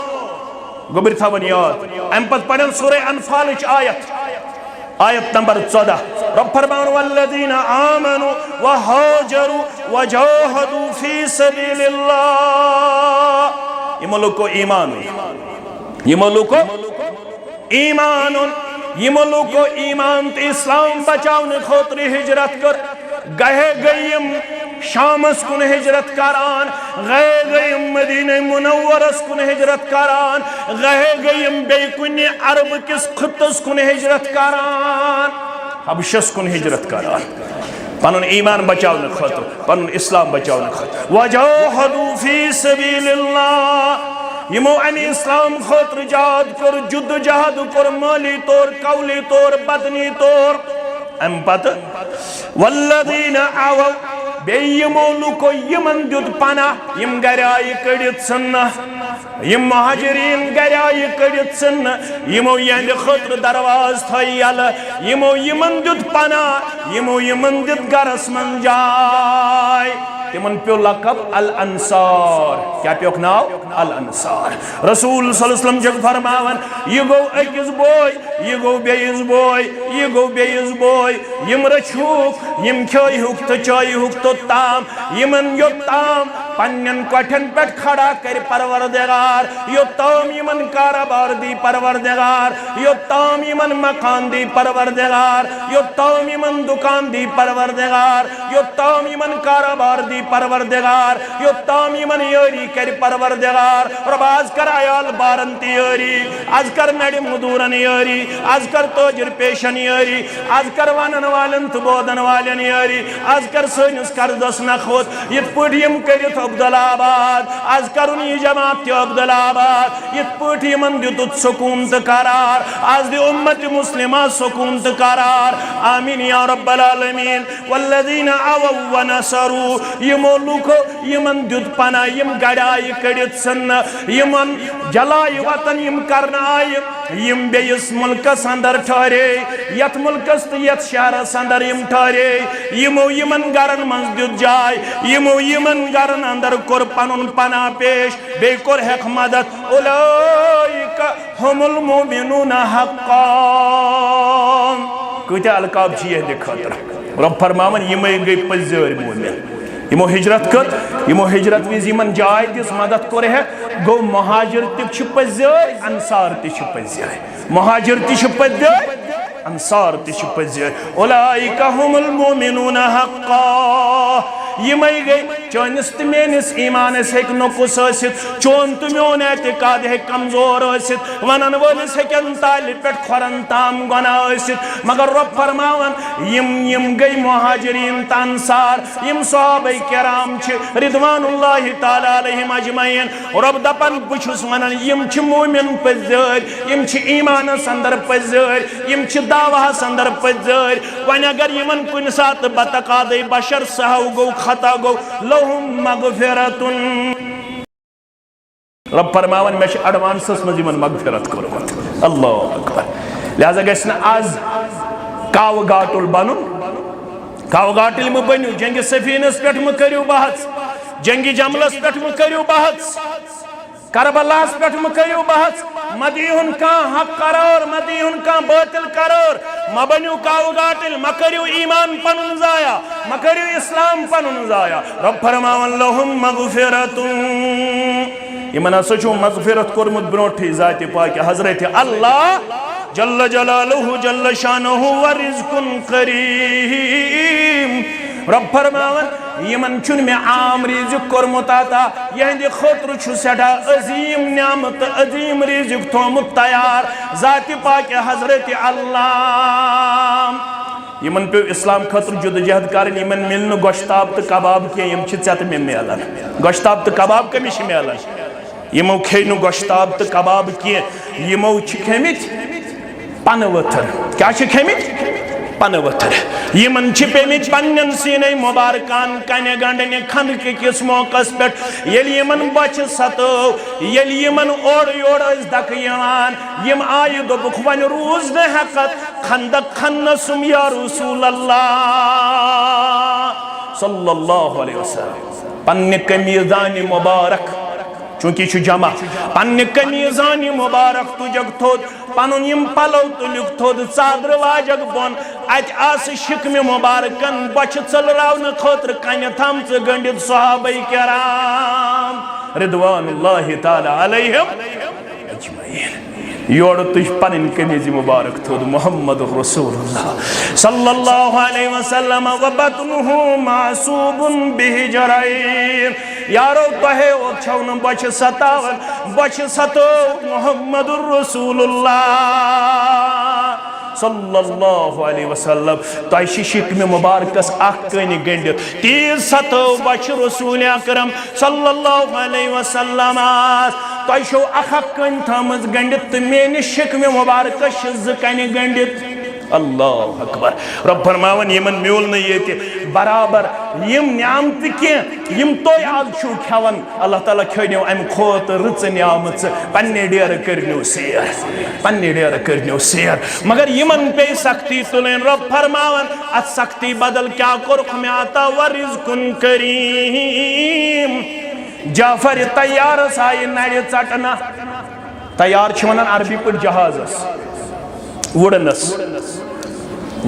گوٚبرۍ تھاوان یاد، امہِ پتہٕ پرن سورہ انفالٕچ آیت، آیت نمبر ژۄدہ۔ رب فرماوان، والذین آمنوا وہاجروا وجاہدوا فی سبیل اللہ۔ یِمو لوٗکو ایمان اوٚن۔ یِمو لوٗکو ایمان اوٚن۔ یِمو لوٗکو ایمان تہٕ اسلام بچاونہٕ خٲطرٕ ہجرت کٔر۔ گہے گٔے یِم شامس کُن ہجرت کران، گہے گٔے یِم مدینہ منورس کُن ہجرت کران، گہے گٔے یِم بیٚیہِ کُنہِ عرب کِس خطس کُن ہجرت کران، حبشس کُن ہجرت کران، پنُن ایمان بچاونہٕ خٲطرٕ، پنُن اسلام بچاونہٕ خٲطرٕ۔ وجاہدوا فی سبیل اللہ، یِمو امہِ اسلام خٲطرٕ جہاد کوٚر، جدوجہد کوٚر، مٲلی طور، قولی طور، بدنی طور۔ امہِ پتہٕ والذین آووا، بیٚیہِ یِمو لُکو یِمن دیُت پناہ، یِم گرِ آیہِ کٔڑِتھ ژھٕننہٕ، یِم مہاجرین گرِ آیہِ کٔڑِتھ ژھٕننہٕ، یِمو یِہنٛدِ خٲطرٕ دروازٕ تھٲے یلہٕ، یِمو یِمن دیُت پناہ، یِمو یِمن دیُت گرس منٛز جاے۔ تِمن پیوٚو لقب الانصار۔ کیٛاہ پیوٚکھ ناو؟ الانصار۔ رسول صلی اللہ علیہ وسلم چھُ فرماوان، یہِ گوٚو أکِس بوے، یہِ گوٚو بیٚیِس بوے، یہِ گوٚو بیٚیِس بوے۔ یِم رٔچھِہُکھ، یِم کھیٲیہُکھ تہٕ چٲیہُکھ توٚت تام، یِمن یوٚت تام پننٮ۪ن کۄٹھٮ۪ن پٮ۪ٹھ کھڑا کرِ پروردگار، یوٚت تام یِمن کارٕبار دی پروردگار، یوٚت تام یِمن مکان دی پروردگار، یوٚت تام یِمن دُکان دی پروردگار، یوٚت تام یِمن کارٕبار دی پروردگار، یوٚت تام یِمن یٲری کرِ پروردگار۔ رۄب، از کر عیال بارن تہِ یٲری، از کر نرِ مزدورن یٲری، از کر تاجر پیشن یٲری، از کر ونن والٮ۪ن تہٕ بوزن والٮ۪ن یٲری، از کر سٲنِس قرضس نکھوت، یِتھ پٲٹھۍ یِم کٔرِتھ عبدالآباد، از کرُن یہِ جماعت تہِ عبدالآباد، یِتھ پٲٹھۍ یِمن دیُتُتھ سکوٗن تہٕ قرار، از دِ اُمت مسلمہ سکوٗن تہٕ قرار۔ آمین یا رب العالمین۔ والذین آووا ونصروا، یِمو لُکو یِمن دیُت پناہ، یِم گرِ آیہِ کٔڑِتھ ژھٕننہٕ، یِمن جلایہِ وطن یِم کرنہٕ آیہِ، یِم بیٚیِس مُلکس اندر ٹھہرے، یتھ مُلکس تہٕ یتھ شہرس اندر یِم ٹھہرے، یِمو یِمن گرن منٛز دیُت جاے، یِمو یِمن گرن اندر کوٚر پنُن پناہ پیش، بیٚیہِ کوٚرہکھ مدد۔ اولئک هم المؤمنون حقا۔ کۭتیاہ القاب چھِ یِہنٛدِ خٲطرٕ؟ رب فرماوان، یِمے گٔے پٔزۍ مومن۔ یِمو ہجرت کٔر، یِمو ہجرت وِزِ یِمن جاے دِژ، مدد کوٚرہکھ، گوٚو مہاجر تہِ چھِ پٔزۍ، انصار تہِ چھِ پٔزۍ۔ مہاجر تہِ چھِ پٔزۍ، انصار تہِ چھِ پٔزۍ۔ اولئک هم المؤمنون حقا۔ یِمے گٔے، چٲنِس تہٕ میٲنِس ایمانس ہیٚکہِ نۄقُص ٲسِتھ، چون تہٕ میون اعتقاد ہیٚکہِ کمزور ٲسِتھ، ونن وٲلِس ہیٚکن تالہِ پٮ۪ٹھ کھۄرن تام گۄناہ ٲسِتھ، مگر رۄب فرماوان، یِم، یِم گٔے مہاجرین تہٕ انصار، یِم صحابہ کرام چھِ رضوان اللہ تعالیٰ علیہم اجمعین۔ رۄب دپان، بہٕ چھُس ونان، یِم چھِ مومن پٔزۍ، یِم چھِ ایمانس اندر پٔزۍ، یِم چھِ دعوہس اندر پٔزۍ۔ وۄنۍ اگر یِمن کُنہِ ساتہٕ بتقاضے بشر سہو گوٚو، خطا گوٚو، لہم مغفرتن۔ رب فرماوان، مےٚ چھُ ایڈوانسس منٛز یِمن مغفرت کوٚرمُت۔ اللہ اکبر۔ لہذا گژھِ نہٕ از کاوٕ گاٹُل بنُن۔ کاوٕ گاٹٕلۍ مہٕ بٔنِو، جنگِ سفینس پٮ۪ٹھ مہٕ کٔرِو بحث، جنگِ جملس پٮ۪ٹھ مہٕ کٔرِو بحث، کربلاہس پٮ۪ٹھ مہٕ کٔرِو بحث، مہ دیٖہُن کانٛہہ حق قرار، مہ دیٖہُن کانٛہہ باطل قرار، مہ بٔنِو کاوٕ گاٹٕلۍ، مہ کٔرِو ایمان پنُن ضایع، مہ کٔرِو اسلام پنُن ضایع۔ رب فرماوان، لہم مغفرتون، یِمن ہسا چھُ مغفرت کوٚرمُت برونٹھٕے ذاتِ پاکہِ حضرت اللہ جل جلالہ جل شانہ و رزق کریم۔ رب فرماوان، یِمن چھُنہٕ مےٚ عام رزق کوٚرمُت عطا، یِہنٛدِ خٲطرٕ چھُ سٮ۪ٹھاہ عظیم نعمت تہٕ عظیم رزق تھوٚومُت تیار ذاتِ پاکہِ حضرت اللہ۔ یِمن پیوٚو اسلام خٲطرٕ جدوجہد کرٕنۍ، یِمن مِلہِ نہٕ گۄشتاب تہٕ کباب کینٛہہ، یِم چھِ ژےٚ تہٕ مےٚ میلان۔ گۄشتاب تہٕ کباب کٔمِس چھِ میلان؟ یِمو کھیٚیہِ نہٕ گۄشتاب تہٕ کباب کینٛہہ، یِمو چھِ کھیٚمٕتۍ پنہٕ ؤتھٕر۔ کیٛاہ چھِ کھیٚمٕتۍ؟ پنہٕ ؤتھٕر۔ یِمن چھِ پیٚمٕتۍ پننٮ۪ن سیٖنے مبارکان کنہِ گنڈنہِ خندقہٕ کِس موقعس پٮ۪ٹھ، ییٚلہِ یِمن بۄچھِ ستٲو، ییٚلہِ یِمن اورٕ یورٕ ٲسۍ دکہٕ یِوان، یِم آیہِ، دوٚپُکھ، وۄنۍ روٗز نہٕ ہٮ۪کتھ، خندق کھننَسُم یا رسول اللہ صلی اللہ علیہ وسلم۔ پننہِ قمیضانہِ مبارک، چونکہ یہِ چھُ جمع، پننہِ قمیضانہِ مبارک تُجکھ تھوٚد، پنُن یِم پلو تُلِکھ تھوٚد، ژادرٕ واجکھ بۄن۔ اتہِ آسہٕ شِکمہِ مبارکن بۄچھِ ژٔلراونہٕ خٲطرٕ کنہِ تھامژٕ گٔنڈِتھ صحابہ کرام رضوان اللہ تعالی علیہم اجمعین۔ یورٕ تُج پنٕنۍ قمیض مبارک تھوٚد محمد رسول اللہ صلی اللہ علیہ وسلم، وبطنہ معصوب بحجرین۔ یارو، تۄہے یوت چھو نہٕ بۄچھِ ستاوان، بۄچھِ ستٲو محمد رسول اللہ صلی اللہ علیہ وسلم۔ تۄہہِ چھِ شِکمہِ مبارکس اکھ کٔنۍ گٔنڈِتھ، تیٖژ ستٲو بۄچھِ رسول اکرم صلی اللہ علیہ وسلم۔ تۄہہِ چھو اکھ اکھ کٔنۍ تھٲمٕژ گٔنڈِتھ تہٕ میٲنِس شِکمہِ مبارکس چھِ زٕ کنہِ گٔنڈِتھ۔ اللہ اکبر۔ رب فرماوان، یِمن میول نہٕ ییٚتہِ برابر یِم نعمتہٕ کینٛہہ، یِم تُہۍ آز چھِو کھٮ۪وان۔ اللہ تعالیٰ کھیٲنیو امہِ کھۄتہٕ رٕژٕ نعمژٕ۔ پننہِ ڈیرٕ کٔرنیو سیر، پننہِ ڈیرٕ کٔرنیو سیر۔ مگر یِمن پیٚیہِ سختی تُلٕنۍ۔ رب فرماوان، اتھ سختی بدل کیٛاہ کوٚرُکھ مےٚ عطا؟ ورزق کریم۔ جعفر طیارس آیہِ نرِ ژٹنہٕ۔ طیار چھِ ونان عربی پٲٹھۍ جہازس، وُڈنس۔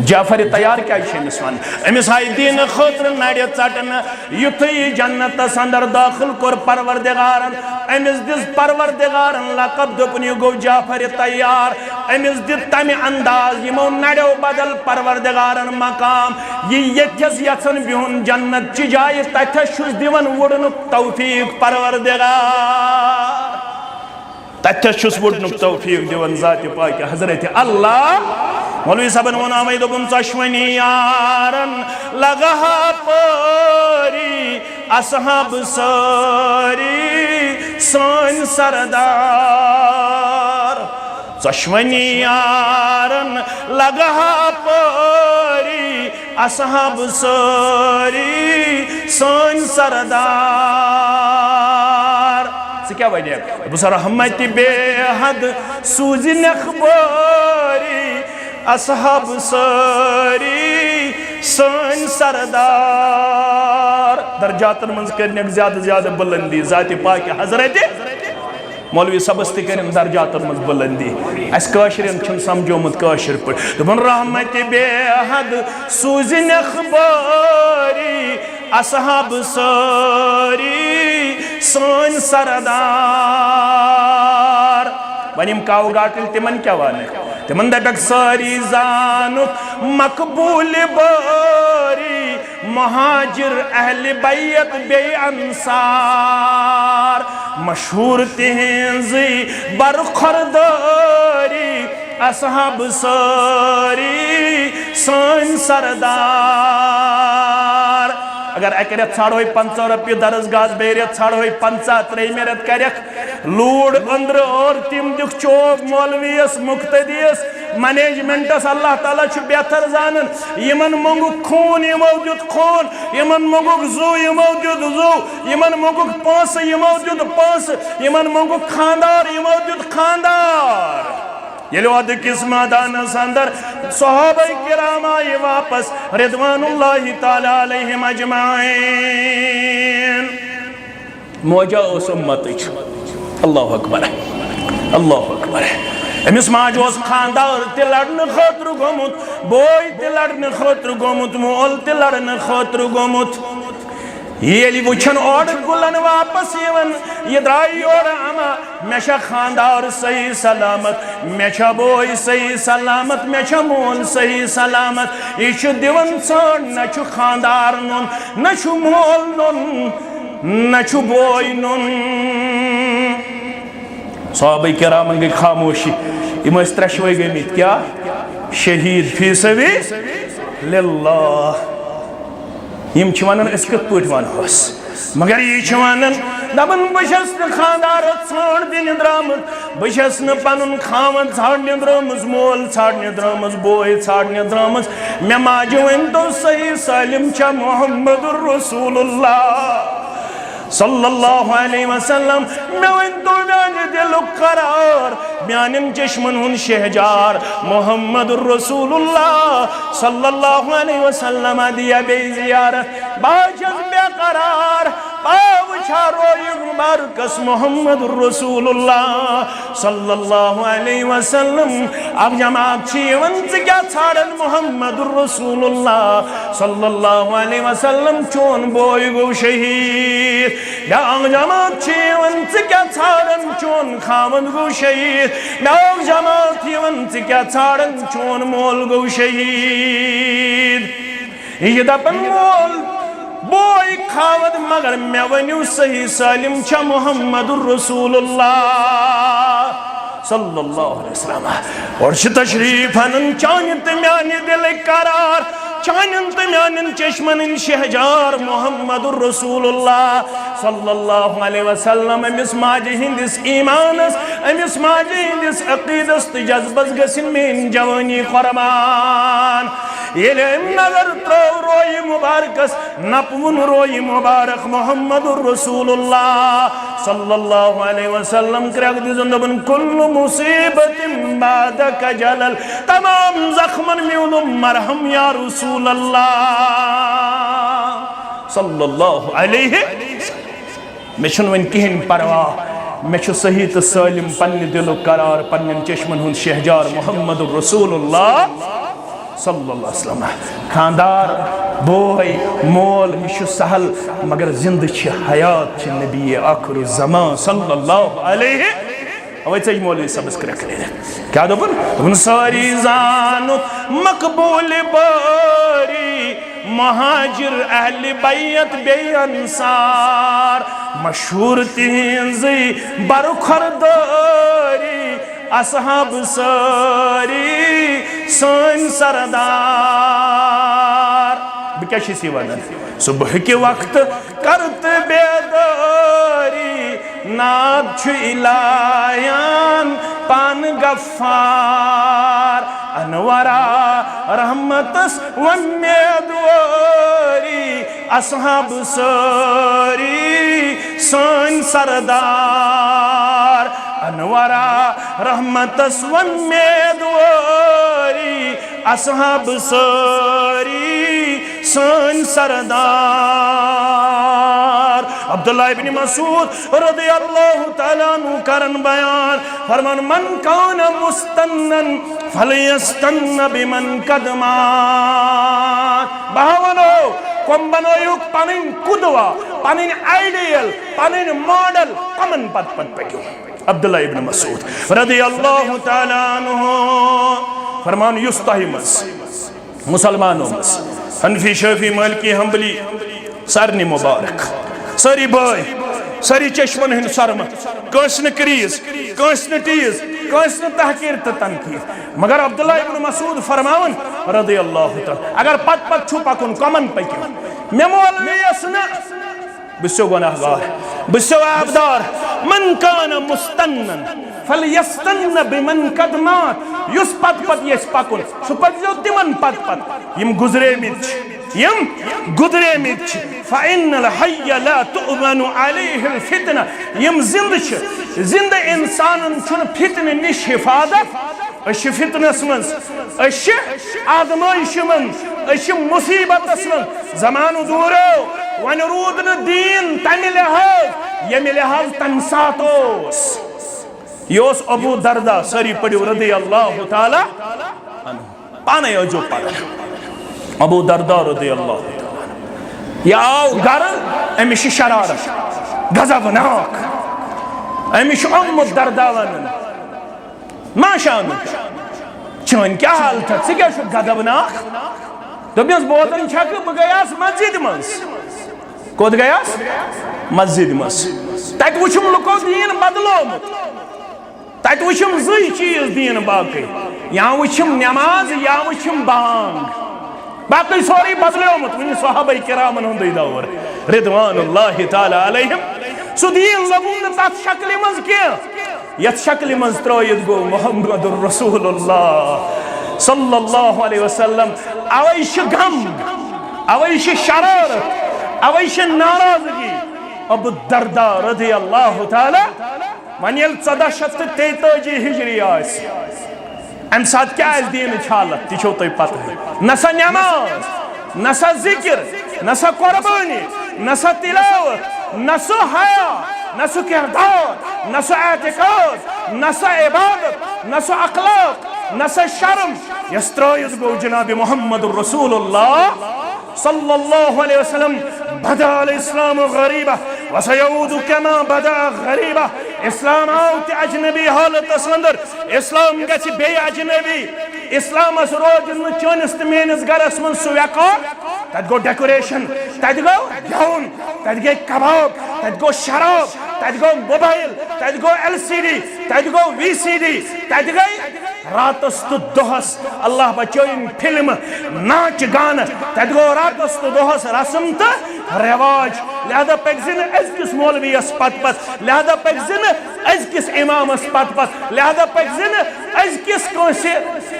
جعفر طیار کیٛازِ چھِ أمِس ونان؟ أمِس آیہِ دینہٕ خٲطرٕ نرِ ژٹنہٕ۔ یُتھُے یہِ جنتس اندر دٲخل کوٚر پروردگارن، أمِس دِژ پروردگارن لقب، دوٚپُن، یہِ گوٚو جعفر طیار۔ أمِس دِژ تمہِ انداز یِمو نرٮ۪و بدل پروردگارن مقام۔ یہِ ییٚتھس یژھان بِہُن جنت چہِ جایہِ، تتھس چھُس دِوان وُڈنُک توفیق پروردگار۔ تتھس چھُس وُڈنُک توفیق دِوان ذاتِ پاکہِ حضرت اللہ۔ مولوی صٲبن ووٚن اوے، دوٚپُن، ژۄشوٕنی یارن لگہٕ ہا پٲری، اصحاب سٲری سٲنۍ سردار۔ ژۄشوٕنی یارن لگہٕ ہا پٲری، اصحاب سٲری سٲنۍ سردار۔ ژٕ کیٛاہ وَنکھ؟ دوٚپُس، رحمتِ بے حد سوٗزِ نٮ۪کھ بٲری، اصحاب سٲری سٲنۍ سردار۔ درجاتن منٛز کٔرنکھ زیادٕ زیادٕ بلندی ذاتِ پاکہِ حضرت۔ مولوی صٲبس تہِ کٔرِن درجاتن منٛز بلندی۔ اسہِ کٲشرٮ۪ن چھُنہٕ سمجھومُت کٲشِر پٲٹھۍ۔ دوٚپُن، رحمتِ بے حد سوٗزِ نٮ۪کھ بٲری، اصحاب سٲری سٲنۍ سردار۔ وۄنۍ یِم کاوٕ گاٹٕلۍ، تِمن کیٛاہ ونکھ؟ تِمن دپکھ، سٲری زانُکھ مقبوٗل بٲری، مہاجر، اہل بیت بیٚیہِ انصار، مشہوٗر تِہنٛزٕے برخوردٲری، اصحاب سٲری سٲنۍ سردار۔ اگر اکہِ رٮ۪تہٕ ژھانڈہوے پنٛژاہ رۄپیہِ درس گاہس، بیٚیہِ رٮ۪تہٕ ژھانڈہوے پنٛژاہ، ترٛیٚیمہِ رٮ۪تہٕ کرٮ۪کھ لوٗڑ أنٛدرٕ اور تِم دِکھ چوب مولویس، مقتدیس، منیجمنٹس۔ اللہ تعالیٰ چھُ بہتر زانان۔ یِمن مۄنگُکھ خوٗن، یِمو دیُت خوٗن، یِمن مۄنگُکھ زُو، یِمو دیُت زُو، یِمن مۄنگُکھ پونٛسہٕ، یِمو دیُت پونٛسہٕ، یِمن مۄنگُکھ خانٛدار، یِمو دیُت خانٛدار۔ ییٚلہِ عہدٕ کِس مٲدانس اندر صحابہ کرام آیہِ واپس، رضوان اللہ تعالیٰ علیہم اجمعین۔ موجہ اوس امتٕچ۔ اللہ اکبر، اللہ اکبر۔ أمِس ماجہِ اوس خانٛدار تہِ لڑنہٕ خٲطرٕ گوٚمُت، بوے تہِ لڑنہٕ خٲطرٕ گوٚمُت، مول تہِ لڑنہٕ خٲطرٕ گوٚمُت۔ ییٚلہِ وٕچھن اورٕ گُلن واپس یِوان، یہِ درٛاے یورٕ اما، مےٚ چھا خانٛدار صحیح سلامت، مےٚ چھا بوے صحیح سلامت، مےٚ چھا مول صحیح سلامت۔ یہِ چھُ دِوان ژھانٛڈ، نہ چھُ خانٛدار نوٚن، نہ چھُ مول نوٚن، نہ چھُ بوے نوٚن۔ صحابہ کرامن گٔے خاموشی۔ یِم ٲسۍ ترٛٮ۪شوَے گٔمٕتۍ کیٛاہ؟ شہیٖد فی سبیل اللہ۔ یِم چھِ وَنان، أسۍ کِتھ پٲٹھۍ وَنہوس؟ مگر یہِ چھِ وَنان، دَپان، بہٕ چھَس نہٕ خانٛدارَس ژھانٛڈ دِنہِ درٛامٕژ، بہٕ چھَس نہٕ پنُن خاوند ژھانڈنہِ درٛٲمٕژ، مول ژھانڈنہِ درٛٲمٕژ، بوے ژھانڈنہِ درٛٲمٕژ۔ مےٚ ماجہِ ؤنۍ تو صحیح سالم چھا محمد رسول اللہ صلی اللہ علیہ وسلم؟ مےٚ ؤنۍ تو میانہِ دِلُک قرار، میانٮ۪ن چشمن ہُنٛد شہجار محمد رسول اللہ صلی اللہ علیہ وسلم دِیا بیٚیہِ زیارت۔ بہٕ حظ چھَس بے قرار، پاو چھا رویہِ مبارکس محمد رسول اللہ صلی اللہ علیہ وسلم؟ اکھ جماعت چھِ یِوان، ژٕ کیٛاہ ژھانڈان محمد رسول اللہ صلی اللہ علیہ وسلم؟ چون بوے گوٚو شہیٖد۔ بیٛاکھ جماعت چھِ یِوان، ژٕ کیٛاہ ژھانڈان؟ چون خاوند گوٚو شہیٖد۔ بیٛاکھ جماعت یِوان، ژٕ کیٛاہ ژھانڈان؟ چون مول گوٚو شہیٖد۔ یہِ دپان مول، بوے خاوند، مگر مےٚ ؤنِو صحیح سالم چھا محمد رسول اللہ صلی اللہ علیہ وسلم؟ اور چھِ تشریف انان چانہِ تہٕ میانہِ دِلٕکۍ قرار، چانٮ۪ن تہٕ میانٮ۪ن چشمن ہٕنٛدۍ شہجار محمد رسول اللہ صلی اللہ علیہ وسلم۔ أمِس ماجہِ ہٕنٛدِس ایمانس، أمِس ماجہِ ہٕنٛدِس عقیدس تہٕ جذبس گژھن میٲنۍ جوانی قربان۔ ییٚلہِ أمۍ نظر ترٲو رویہِ مبارکس، نپوُن رویہِ مبارک محمد رسول اللہ صلی اللہ علیہ وسلم، کرٛٮ۪کھ دِژٕن، دوٚپُن، "کل مصیبت بعدک جلل"، تمام زخمن میوٗلُم مرہم یا رسول اللہ صلی اللہ علیہ وسلم۔ مےٚ چھُنہٕ وۄنۍ کِہیٖنۍ پرواہ، مےٚ چھُ صحیح تہٕ سٲلِم پننہِ دِلُک قرار، پننٮ۪ن چشمن ہُنٛد شہجار محمد رسول اللہ صلی اللہ علیہ وسلم۔ خاندار، بوے، مول، یہِ چھُ سہل، مگر زندٕ چھِ، حیات چھِ نبی آخر الزمان صلی اللہ علیہ۔ اوے ژٔج مولوی صٲبس کرٛٮ۪کھ نیٖرِتھ۔ کیٛاہ دوٚپُن؟ دوٚپُن، سٲری زانُکھ مقبول بٲری، مہاجر اہل بیت بیٚیہِ انصار، مشہوٗر تِہنٛزٕے برخوردٲری، اصحاب سٲری سٲنۍ سردار۔ بہٕ کیٛاہ چھُس یہِ ونان؟ صبح کہِ وقتہٕ کر تہٕ بیدٲری، ناد چھُ الہیان پانہٕ غفار۔ انورا رحمتس وۄمیدوٲری، اصحاب سٲری سٲنۍ سردار۔ انورا رحمتس وۄمیدوٲری، اصحاب سٲری سٲنۍ سردار۔ عبداللہ ابن مسعود رضی اللہ تعالیٰ عنہ کرن بیان، فرمان، "من کان مستنن فلیستن بمن قد مات"۔ بہٕ ہا ونو، کم بنٲیِو پنٕنۍ قدوہ، پنٕنۍ آئیڈیل، پنٕنۍ ماڈل، کمن پتہٕ پتہٕ پٔکِو۔ عبداللہ ابن مسعود رضی اللہ تعالیٰ عنہ فرمان، یُس تۄہہِ منٛز مسلمانو منٛز حنفی، شافعی، مالکی، حنبلی، سارنٕے مبارک، سٲری بٲے، سٲری چشمن ہٕنٛدۍ سرمہٕ، کٲنٛسہِ نہٕ کریز، کٲنٛسہِ نہٕ ٹیز، کٲنٛسہِ نہٕ تحقیر تہٕ تنقید۔ مگر عبداللہ ابن مسعود فرماوان رضی اللہ تعالیٰ، اگر پتہٕ پتہٕ چھُ پکُن، کمن پٔکِو؟ مےٚ مولوی یس نہٕ بہٕ چھُسو گۄناہ گار، بہٕ چھُسو عیب دار۔ من کان مستنن فلیستن بمن قد مات۔ یُس پتہٕ پتہٕ یژھِ پکُن، سُہ پٔکۍزیو تِمن پتہٕ پتہٕ، یِم گُزریمٕتۍ چھِ، یِم گُزریمٕتۍ چھِ۔ فإن الحی لا تؤمن علیہ الفتنہ۔ یِم زندٕ چھِ، زندٕ انسانن چھُنہٕ فتنہٕ نِش حفاظت۔ أسۍ چھِ فتنس منٛز، أسۍ چھِ آزمٲیشہِ منٛز، أسۍ چھِ مصیبتس منٛز۔ زمانہٕ دوٗریو، وۄنۍ روٗد نہٕ دیٖن تمہِ لحاظ، ییٚمہِ لحاظ تمہِ ساتہٕ اوس۔ یہِ اوس ابو دردہ، سٲری پٔرِو رضی اللہ تعالیٰ عنہ۔ پانے ٲسۍزیو پران۔ ابو دردہ رضی اللہ تعالیٰ عنہ۔ یہِ آو گرٕ، أمِس چھِ شرارت، غضبناک۔ أمِس چھُ امُت دردہ ونان۔ ما شانُک، چٲنۍ کیٛاہ حالت چھےٚ؟ ژٕ کیٛاہ چھُکھ غضبناک؟ دوٚپنَس، بوزان چھَکھ، بہٕ گٔیاس مسجدِ منٛز۔ کوٚت گٔیاس؟ مسجدِ منٛز۔ تَتہِ وُچھُم لُکو دیٖن بدلومُت۔ تَتہِ وُچھُم زٕے چیٖز دیٖن باقٕے۔ یا وُچھِم نٮ۪ماز، یا وُچھِم بانگ۔ باقٕے سورُے بدلیومُت۔ وُنہِ صحابہ کرامن ہُنٛدُے دور، رضوان اللہ تعالیٰ علیہم۔ سُہ دیٖن لوٚبُم نہٕ تَتھ شکلہِ منٛز کینٛہہ۔ یتھ شکلہِ منٛز ترٲوِتھ گوٚو محمد رسول اللہ صلی اللہ علیہ وسلم۔ اوے چھِ غم، اوے چھِ شرارت، اوے چھِ ناراضگی۔ ابو الدرداء رضی اللہ تعالی، وۄنۍ ییٚلہِ ژۄداہ شیٚتھ تہٕ تیتٲجی ہجری آسہِ، امہِ ساتہٕ کیٛاہ آسہِ دیٖنٕچ حالت، تہِ چھو تۄہہِ پتہٕے۔ نہ سا نٮ۪ماز، نہ سا ذکر، نہ سا قربٲنی، نہ سا تلاوت، نہ سُہ حیا، نہ سُہ کردار، نہ سُہ اعتقاد، نہ سا عبادت، نہ سُہ اخلاق، نہ سا شرم، یۄس ترٲوِتھ گوٚو جناب محمد رسول اللہ صلی اللہ علیہ وسلم۔ بدأ الإسلام غريبا وسيعود كما بدأ غريبا۔ اسلام آو تہِ اجنبی حالتس اندر، اسلام گژھِ بیٚیہِ اجنبی۔ اسلامس روزِ نہٕ چٲنِس تہٕ میٲنِس گرس منٛز سُہ وقار۔ تتہِ گوٚو ڈیکوریشن، تتہِ گوٚو گٮ۪وُن، تتہِ گٔے کباب، تتہِ گوٚو شراب، تتہِ گوٚو موبایل، تتہِ گوٚو ایل سی ڈی، تتہِ گوٚو وی سی ڈی، تتہِ گٔے راتس تہٕ دۄہس، اللہ بچٲیِن، فلمہٕ، ناچ گانہٕ۔ تتہِ گوٚو راتس تہٕ دۄہس رسم تہٕ رواج۔ لہذا پٔکۍ زِ نہٕ أزکِس مولویس پتہٕ پتہٕ، لہذا پٔکۍ زِ نہٕ أزکِس امامس پتہٕ پتہٕ، لہذا پٔکۍ زِ نہٕ أزکِس کٲنٛسہِ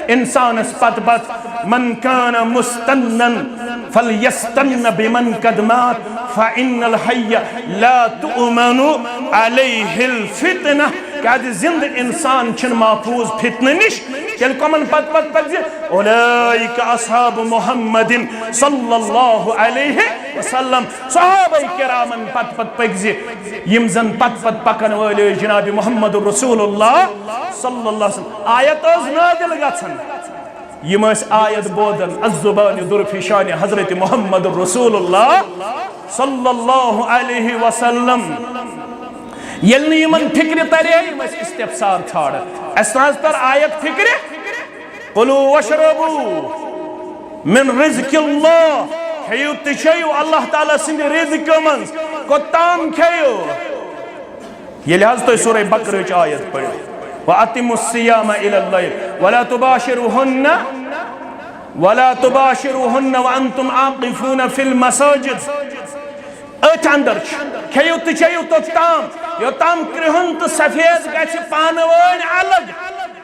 انسانس پتہٕ پتہٕ۔ من كان مستنا فليستن بمن قد مات فإن الحي لا تؤمن عليه الفتنة۔ کیازِ زندٕ انسان چھِنہٕ محفوظ فتنہٕ نِش۔ تیٚلہِ کمن پتہٕ پتہٕ پکزِ؟ اولئک اصحاب محمد صلی اللہ علیہ وسلم۔ صحابہ کرامن پتہٕ پتہٕ پکزِ، یِم زن پتہٕ پتہٕ پکن وٲلۍ ٲسۍ جناب محمد رسول اللہ صلی اللہ علیہ وسلم۔ آیت ٲس نازل گژھان، یِم ٲسۍ آیت بوزان از زبان درفشان حضرت محمد رسول اللہ صلی اللہ علیہ وسلم۔ ییٚلہِ نہٕ یِمن فکرِ ترِ ہے، یِم ٲسۍ استفسار ژھانڈان۔ اسہِ نہ حظ تر آیت فکرِ، کلوا واشربوا من رزق اللہ، کھیٚیِو تہٕ چیٚیِو اللہ تعالیٰ سٕنٛدِ رزقہٕ منٛز۔ کوٚت تام کھیٚیِو؟ ییٚلہِ حظ تُہۍ سورہ بقرٕچ آیت پٔرِو، وَأَتِمُّ الصِّيَامَ إِلَى اللَّيْلِ وَلَا تُبَاشِرُوهُنَّ، وَلَا تُبَاشِرُوهُنَّ وَأَنْتُمْ عَاكِفُونَ فِي الْمَسَاجِدِ۔ أتھۍ اندر چھُ، کھیٚیِو تہٕ چیٚیِو توٚتام، یوٚتام کرٛہُن تہٕ سفید گژھِ پانہٕ وٲنۍ الگ۔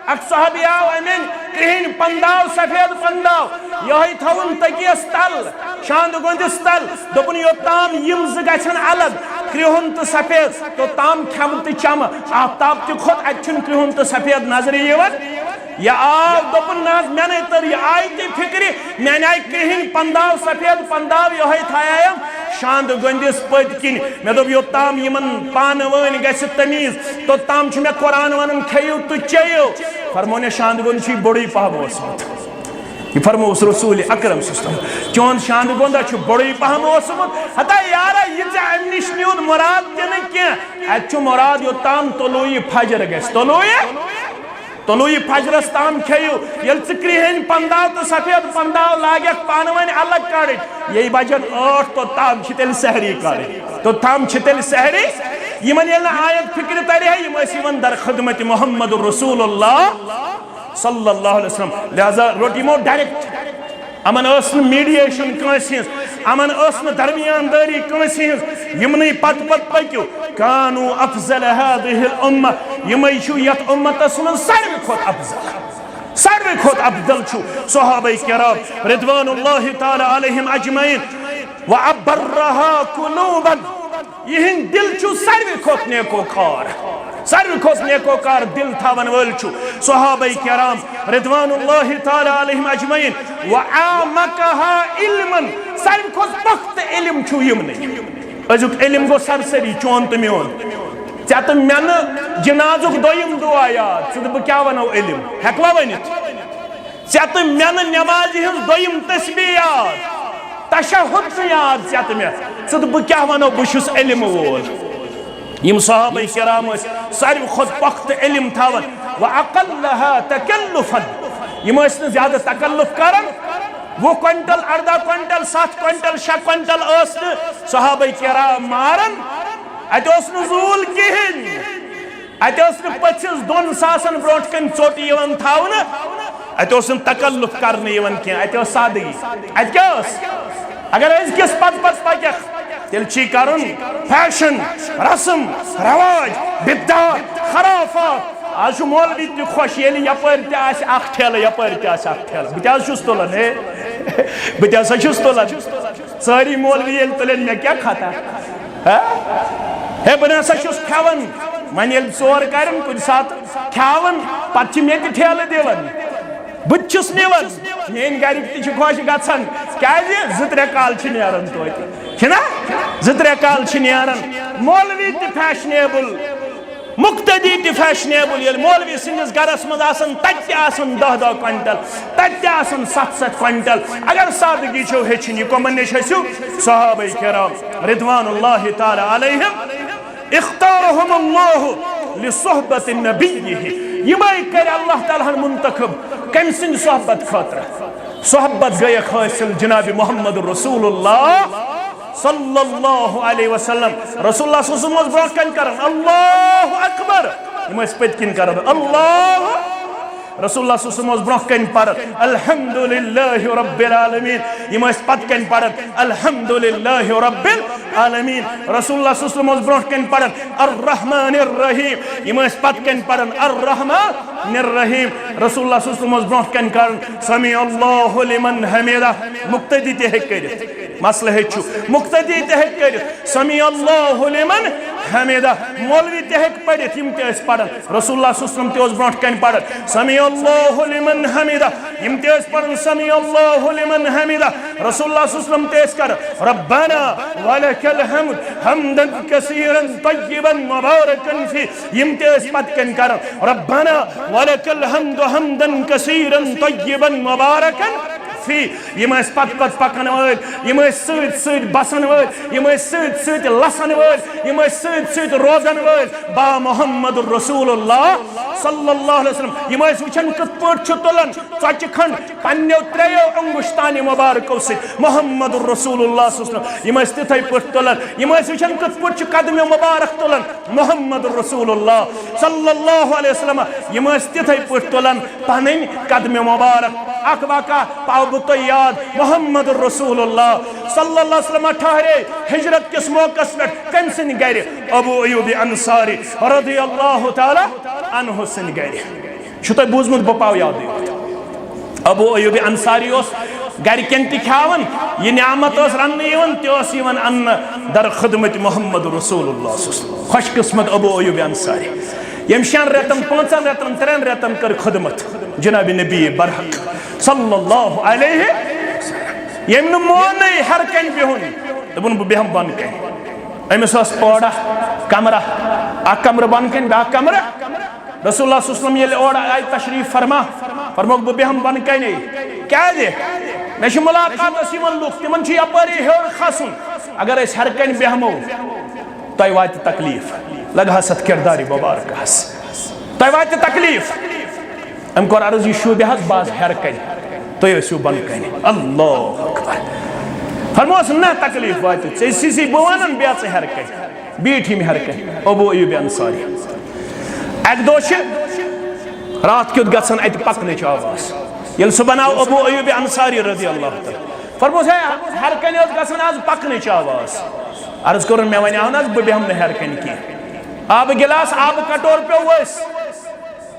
اکھ صحابی آو اَمہِ اَندِ، کرٛہِنۍ پنداو، سفید پنداو، یِہوٚے تھاوُن تٔکیَس تل، شاندٕ گوٚنٛدِس تل۔ دوٚپُن، یوٚتام یِم زٕ گژھن الگ، کرٛہُن تہٕ سفید، توٚتام کھٮ۪مہٕ تہٕ چمہٕ۔ آفتاب تہِ کھوٚت، اَتہِ چھُنہٕ کرٛہُن تہٕ سفید نظرِ یِوان۔ یہِ آو، دوٚپُن، نہ حظ، مےٚ نے تٔر یہِ آیتٕے فِکرِ، میٛانہِ آیہِ کرٛہِنۍ پنداو، سفید پنداو، یِہوٚے تھایایم شاندٕ گوٚنٛدِس پٔتۍ کِنۍ۔ مےٚ دوٚپ، یوٚتام یِمن پانہٕ وٲنۍ گژھِ تمیٖز، توٚتام چھُ مےٚ قرآن ونان، کھیٚیِو تہٕ چیٚیِو۔ فرموو مےٚ، شاندٕ گوٚنٛد چھُے بوٚڑُے پہم اوسمُت۔ یہِ فرمووُس رسول اکرم صلی اللہ علیہ وسلم، چون شاندٕ گوٚنٛد ہا چھُ بوٚڑُے پہم اوسمُت۔ ہتا یارا، یہِ ژےٚ اَمہِ نِش نیوٗتھ مُراد تہِ نہٕ کینٛہہ۔ اَتہِ چھُ مُراد، یوٚتام طلوعِ فجر گژھِ۔ طلوعِ طلوعِ فجرس تام کھیٚیِو۔ ییٚلہِ ژٕ کرٛہِنۍ پنداو تہٕ سفید پنداو لاگکھ پانہٕ ؤنۍ الگ کڑٕنۍ، ییٚلہِ بجن ٲٹھ، توٚتام چھِ تیٚلہِ سحری کڑٕنۍ، توٚتام چھِ تیٚلہِ سحری۔ یِمن ییٚلہِ نہٕ آیت فکرِ ترِ ہے، یِم ٲسۍ یِوان در خدمت محمد رسول اللہ صلی اللہ علیہ وسلم۔ لہذا روٚٹ یِمو ڈائریکٹ۔ یِمن ٲس نہٕ میڈیشن کٲنٛسہِ ہٕنٛز، یِمن ٲس نہٕ درمیان دٲری کٲنٛسہِ ہٕنٛز۔ یِمنٕے پتہٕ پتہٕ پٔکِو۔ کانوا افضل هذه الامة، یِمے چھِو یتھ امتس منٛز ساروی کھۄتہٕ افضل۔ ساروی کھۄتہٕ افضل چھُ صحابہ کرام رضوان اللہ تعالی علیہم اجمعین۔ وابرها قلوبا، یِہِنٛدۍ دِل چھُ ساروی کھۄتہٕ نیکوکار، ساروی کھۄتہٕ نیکوکار دِل تھاوَن وٲلۍ چھُ صحابہ کرام رضوان اللہ تعالی علیہم اجمعین۔ واعمقها علما، ساروی کھۄتہٕ پۄختہٕ علم چھُ یِمنٕے۔ أزیُک علم گوٚو سرسری، چون تہٕ میون۔ ژےٚ تہٕ مےٚ نہٕ جنازُک دوٚیِم دُعا یاد، ژٕ تہٕ بہٕ کیٛاہ وَنو علم؟ ہٮ۪کوا ؤنِتھ؟ ژےٚ تہٕ مےٚ نہٕ نٮ۪مازِ ہٕنٛز دوٚیِم تسبیح یاد، تشہد نہٕ یاد ژےٚ تہٕ مےٚ۔ ژٕ تہٕ بہٕ کیٛاہ وَنو، بہٕ چھُس علم وول۔ یِم صحابہ کرام ٲسۍ ساروی کھۄتہٕ پۄختہٕ علم تھاوان۔ واقلها تکلفا، یِم ٲسۍ نہٕ زیادٕ تکلف کران۔ وُہ کوینٹل، ارداہ کوینٹل، ستھ کوینٹل، شےٚ کوینٹل ٲس نہٕ صحابہ کرام ماران۔ اَتہِ اوس نہٕ زوٗل کِہیٖنۍ۔ اَتہِ ٲس نہٕ پٔژھِس دۄن ساسن برونٛٹھ کنہِ ژوٚٹ یِوان تھاونہٕ، اَتہِ اوس نہٕ تکلف کرنہٕ یِوان کینٛہہ، اَتہِ ٲس سادگی۔ اَتہِ کیٛاہ ٲس؟ اگر أزکِس پتہٕ پتہٕ پککھ، تیٚلہِ چھی کرُن فیشن، رسم، رواج، بدعات، خرافات۔ آز چھُ مولوی تہِ خۄش ییٚلہِ یپٲرۍ تہِ آسہِ اکھ ٹھیلہٕ، یپٲرۍ تہِ آسہِ اکھ ٹھیلہٕ۔ بہٕ تہِ حظ چھُس تُلان، ہے، بہٕ تہِ ہسا چھُس تُلان۔ سٲری مولوی ییٚلہِ تُلن، مےٚ کیٛاہ خطا؟ ہا؟ ہے، بہٕ نہ سا چھُس کھٮ۪وان۔ وۄنۍ ییٚلہِ ژور کرن کُنہِ ساتہٕ کھٮ۪وان، پتہٕ چھِ مےٚ تہِ ٹھیلہٕ دِوان۔ بہٕ تہِ چھُس نِوان، میٲنۍ گرِکۍ تہِ چھِ خۄش گژھان۔ کیازِ؟ زٕ ترٛےٚ کالہٕ چھِ نیران توتہِ، چھِنہ؟ زٕ ترٛےٚ کالہٕ چھِ نیران۔ مولوی تہِ فیشنیبل، مقتدی تہِ فیشنیبل۔ ییٚلہِ مولوی سٕنٛدِس گرس منٛز آسان، تتہِ تہِ آسان دَہ دَہ کوینٹل، تتہِ تہِ آسان ستھ ستھ کوینٹل۔ اگر سادگی چھو ہیٚچھِنۍ، یہِ کۄمن نِش ہیٚچھِو؟ صحابہ کرام رضوان اللہ تعالی علیہم۔ اختارهم الله لصحبة نبيه۔ یِمے کٔرۍ اللہ تعالیٰ ہن منتخب کٔمۍ سٕنٛدِ صحبت خٲطرٕ؟ صحبت گٔیکھ حٲصِل جناب محمد رسول اللہ صلی اللہ علیہ وسلم۔ رسول اللہ صلی اللہ علیہ وسلم اوس برونٛہہ کنہِ کران اللہ اکبر، یِم ٲسۍ پٔتۍ کِنۍ کران اللہ۔ رسول اللہ صلی اللہ علیہ وسلم اوس برونٛہہ کنہِ پران الحمدللہ رب العالمین، یِم ٲسۍ پتہٕ کنہِ پران الحمدللہ رب العالمین۔ رسول اللہ صلی اللہ علیہ وسلم اوس برونٛہہ کنہِ پران الرحمن الرحیم، یِم ٲسۍ پتہٕ کنہِ پران الرحمن الرحیم۔ رسول اللہ صلی اللہ علیہ وسلم اوس برونٛہہ کنہِ کران سمع اللہ لمن حمدہ۔ مقتدی تہِ ہیٚکہِ کٔرِتھ، مسلہٕ ہیٚچھِو، مقتدی تہِ ہیٚکہِ کٔرِتھ سمع اللہ لمن حمدہ۔ مولوی تہِ ہیٚکہِ پٔرِتھ، یِم تہِ ٲسۍ پران۔ رسول اللہ صلی اللہ علیہ وسلم تہِ اوس برونٛٹھ کنہِ پران سمع اللہ لمن حمدہ، یِم تہِ ٲسۍ پران سمع اللہ لمن حمدہ۔ رسول اللہ صلی اللہ علیہ وسلم تہِ ٲسۍ کران ربنا ولک الحمد حمدا کثیرا طیبا مبارکا فی، یِم تہِ ٲسۍ پتہٕ کنہِ کران ربنا ولک الحمد حمدا کثیرا طیبا مبارکا فی۔ یِم ٲسۍ پتہٕ پتہٕ پکن وٲلۍ، یِم ٲسۍ سۭتۍ سۭتۍ بسن وٲلۍ، یِم ٲسۍ سۭتۍ سۭتۍ لسن وٲلۍ، یِم ٲسۍ سۭتۍ سۭتۍ روزن وٲلۍ۔ با محمد رسول اللہ صلی اللہ علیہ وسلم، یِم ٲسۍ وٕچھان کِتھ پٲٹھۍ چھُ تُلان ژۄچہِ کھنڈ پننیو ترٛیو انگشتانہِ مبارکو سۭتۍ محمد رسول اللہ صلی اللہ علیہ وسلم۔ یِم ٲسۍ تِتھے پٲٹھۍ تُلان، یِم ٲسۍ وٕچھان کِتھ پٲٹھۍ چھُ قدمِ مبارک تُلان محمد رسول اللہ صلی اللہ علیہ وسلم۔ یِم ٲسۍ تِتھے پٲٹھۍ تُلان پنٕنۍ قدمِ مبارک۔ اکھ واقعہ پاو بہٕ تۄہہِ یاد، محمد رسول اللہ صلی اللہ علیہ وسلم ٹھہرے ہجرت کِس موقعس پٮ۪ٹھ کٔمۍ سٕنٛدِ گرِ؟ ابو ایوب انصاری رضی اللہ تعالیٰ عنہ سٕنٛدِ گرِ۔ چھُ تۄہہِ بوٗزمُت؟ بہٕ پاو یادٕے یوت۔ ابو ایوب انصاری اوس گرِکٮ۪ن تہِ کھیاوان، یہِ نعمت ٲس رننہٕ یِوان، تہِ ٲس یِوان اننہٕ در خدمت محمد رسول اللہ صلی اللہ علیہ وسلم۔ خوش قسمت ابو ایوب انصاری، ییٚمۍ شٮ۪ن رٮ۪تن، پانٛژن رٮ۪تن، ترٛٮ۪ن رٮ۪تن کٔر خدمت جناب نبی برحق صلی اللہ علیہ وسلم۔ ییٚمۍ نہٕ مونٕے ہر کنہِ بِہُن، دوٚپُن، "بہٕ بیٚہمہٕ بۄنہٕ کنہِ۔" أمِس ٲس پوڑا کمرہ، اکھ کمرٕ بۄنہٕ کنہِ، بیٛاکھ کمرٕ۔ رسول اللہ صلی اللہ علیہ وسلم ییٚلہِ اورٕ آیہِ تشریف فرما، فرمووُکھ، "بہٕ بیٚہمہٕ بۄنہٕ کنے۔" کیازِ؟ مےٚ چھِ ملاقاتس یِوان لُکھ، تِمن چھُ یپٲری ہیوٚر کھسُن۔ اگر أسۍ ہر کنہِ بیٚہمو، تۄہہِ واتہِ تکلیف۔ لگہٕ ہس اتھ کردارِ مبارکس، تۄہہِ واتہِ تکلیف۔ أمۍ کوٚر عرض، "یہِ شوٗبہِ حظ، بہٕ آسہٕ ہیرٕ کنہِ، تُہۍ ٲسِو بۄنہٕ کنہِ۔" اللہ اکبر۔ فرموس، "نہ، تکلیف واتہِ ژےٚ سٕے، بہٕ وَنَن بیٚیہِ ژٕ ہیرٕ کنہِ۔" بیٖٹھۍ یِم ہیرٕ کنہِ، ابو ایوب انصاری۔ اکہِ دۄہ چھِ راتھ کیُتھ گژھان، اتہِ پکنٕچ آواز۔ ییٚلہِ صُبحن آو ابو ایوب انصاری رضی اللہ تعالیٰ، فرموس، "ہے، ہیرٕ کنہِ ٲس گژھان آز پکنٕچ آواز۔" عرض کوٚرُن، "مےٚ وَنیٛاو نہ حظ، بہٕ بیٚہمہٕ نہٕ ہیرٕ کنہِ کینٛہہ۔" آبہٕ گِلاس، آبہٕ کٹور پیوٚو ؤسۍ۔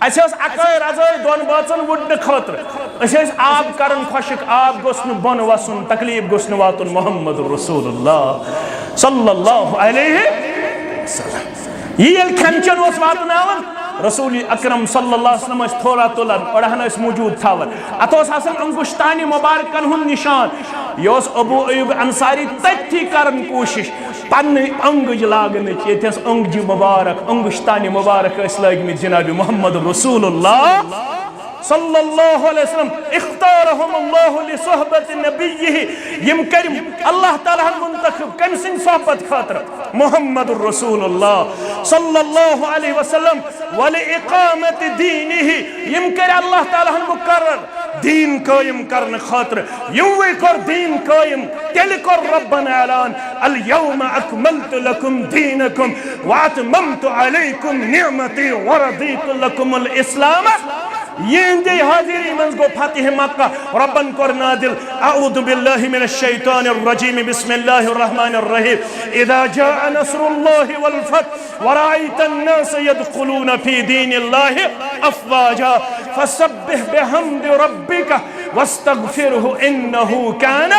اسہِ ٲس اکٲے رضٲے دۄن بٲژن وُڈنہٕ خٲطرٕ۔ أسۍ ٲسۍ آب کران خۄشک، آب گوٚژھ نہٕ بۄن وسُن، تکلیف گوٚژھ نہٕ واتُن محمد رسول اللہ صلی اللہ علیہ وسلم۔ یہِ ییٚلہِ کھٮ۪ن چٮ۪ن اوس واتناوان، رسول اکرم صلی اللہ علیہ وسلم ٲسۍ تھوڑا تُلان، أڑہن ٲسۍ موجود تھاوان۔ اتھ اوس آسان انگشتانہِ مبارکن ہُنٛد نشان۔ یہِ اوس ابو ایوب انصاری تٔتھی کران کوٗشش۔ پننہِ انگٕج لاگنٕچ، ییٚتہِ ٲس انگجہِ مبارک، انگشتانہِ مبارک ٲسۍ لٲگمٕتۍ جناب محمد رسول اللہ صلی اللہ علیہ وسلم۔ اختارهم الله لصحبة نبيه، یِم کٔرۍ اللہ تعالیٰ ہن منتخب کٔمۍ سٕنٛدِ صحبت خٲطرٕ؟ محمد رسول اللہ صلی اللہ علیہ وسلم۔ ولإقامة دينه، یِم کٔرۍ اللہ تعالیٰ ہن مقرر دیٖن قٲیِم کرنہٕ خٲطرٕ۔ یِموٕے کوٚر دیٖن قٲیِم، تیٚلہِ کوٚر رۄبن اعلان، "اليوم أكملت لكم دينكم وأتممت عليكم نعمتي ورضيت لكم الإسلام یہندے حاضری منز گو فتح مکہ۔ ربن کور نازل، اعوذ باللہ من الشیطان الرجیم، بسم اللہ الرحمن الرحیم، اذا جاء نصر اللہ والفتح ورأيت الناس يدخلون في دين الله أفواجا فسبح بحمد ربك واستغفره إنه كان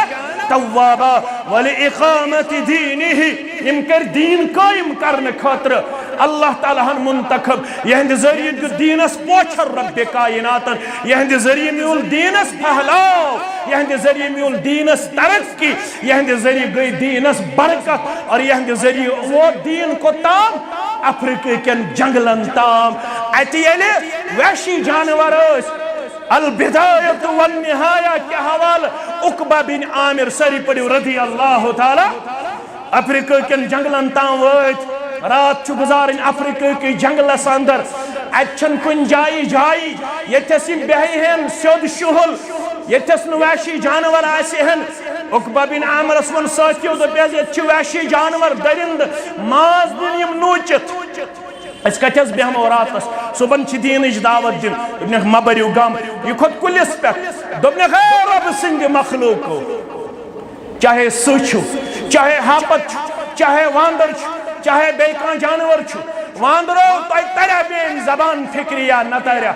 توابا ولإقامة دينه۔ یم کر دین قائم کرنہٕ خٲطرٕ اللہ تعالیٰ ہن منتخب، یہندِ ذریعہ دیُت دینس پوچھر رب کائناتن، یہندِ ذریعہ میول دینس پھہلاو، یہندِ ذریعہ میول دینس ترقی، یہندِ ذریعہ گئی دینس برکت، اور یہندِ ذریعہ وہ دین کو تام افریقہ کن جنگلن تام۔ اتہ ییٚلہِ وحشی جانور ٲسۍ، البدایہ والنہایہ کہِ حوالہٕ عقبہ بن عامر، سٲری پٔرِو، رضی اللہ تعالیٰ، افریقہ کٮ۪ن جنگلن تام وٲتۍ۔ راتھ چھُ گُزارٕنۍ افریقہ کِس جنگلس اندر۔ اتہِ چھنہٕ کُنہِ جایہِ جایہِ ییٚتھس یِم بیٚہہِ ہن سیوٚد شُہُل، ییٚتھس نہٕ وحشی جانور آسہِ ہن۔ عقبہ بن عامرس ووٚن سٲتھیو، دوٚپیس، ییٚتہِ چھِ وحشی جانور، درندٕ، ماز دِن یِم نوٗچِتھ۔ أسۍ کتھس بیٚہمو راتس؟ صبحن چھِ دیٖنٕچ دعوت دِنۍ۔ دوٚپنکھ، مہ بٔرِو غم، یہِ کھوٚت کُلِس پٮ۪ٹھ۔ دوٚپنکھ، اے رۄبہٕ سٕنٛدِ مخلوٗقو، چاہے سٕہہ چھُ، چاہے ہاپت چھُ، چاہے واندر چھُ، چاہے بیٚیہِ کانٛہہ جانور چھُ، واندرو، تۄہہِ تریا میٲنۍ زبان فکرِ یا نہ تریا،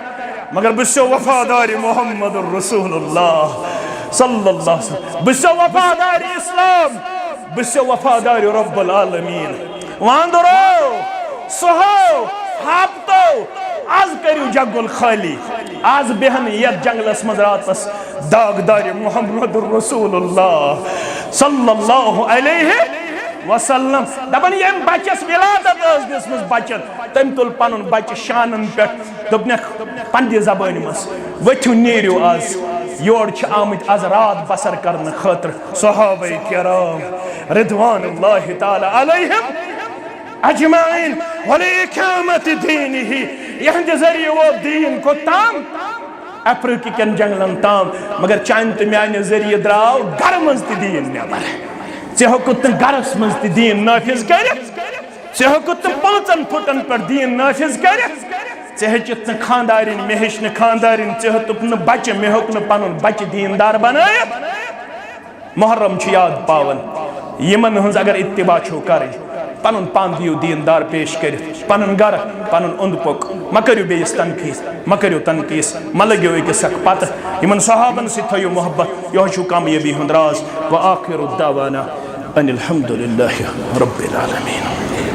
مگر بہٕ چھُسو وفادار محمد رسول اللہ صلی اللہ علیہ وسلم، بہٕ چھُسو وفادار اسلام، بہٕ چھُسو وفادار رب العالمین۔ واندرو، سہو، ہاپتو، از کٔرِو جنگل خٲلی۔ از بیہن یتھ جنگلس منٛز راتس داغدار محمد رسول اللہ صلی اللہ علیہ وسلم۔ دپان، ییٚمۍ بچس ولادت ٲس دِژمٕژ بچن، تٔمۍ تُل پنُن بچہِ شانن پٮ۪ٹھ، دوٚپنکھ پننہِ زبٲنۍ منٛز، ؤتھِو نیٖرِو از، یور چھِ آمٕتۍ از رات بسر کرنہٕ خٲطرٕ صحابہ کرام رضوان اللہ تعالیٰ علیہم اجمعین، ولاقامت دینہ، یہندِ ذریعہ ووت دین کوٚت تام؟ افریقہ کٮ۪ن جنگلن تام۔ مگر چانہِ تہٕ میانہِ ذریعہ درٛاو گرٕ منٛز تہِ دین نٮ۪بر۔ ژےٚ ہیوٚکُتھ نہٕ گرس منٛز تہِ دین نافذ کٔرِتھ، ژےٚ ہیوٚکُتھ نہٕ پانٛژن فُٹن پٮ۪ٹھ دین نافذ کٔرِتھ، ژےٚ ہیٚچِتھ نہٕ خاندارِنۍ، مےٚ ہیٚچھ نہٕ خاندارِنۍ، ژےٚ ہیوٚتُکھ نہٕ بچہِ، مےٚ ہیوٚک نہٕ پنُن بچہِ دیندار بنٲیِتھ۔ محرم چھُ یاد پاوان، یِمن ہٕنٛز اگر اتباع چھو کرٕنۍ، پنُن پان دِیِو دیندار پیش کٔرِتھ، پنُن گرٕ، پنُن اوٚنٛد پوٚک، مہ کٔرِو بیٚیِس تنقیٖد، مہ کٔرِو تنقیٖد، مہ لٔگِو أکِس اکھ پتہٕ۔ یِمن صحابن سۭتۍ تھٲیِو محبت، یِہوٚے چھُو کامیٲبی ہُنٛد راز۔ وآخر دعوانا ان الحمد للہ رب العالمین۔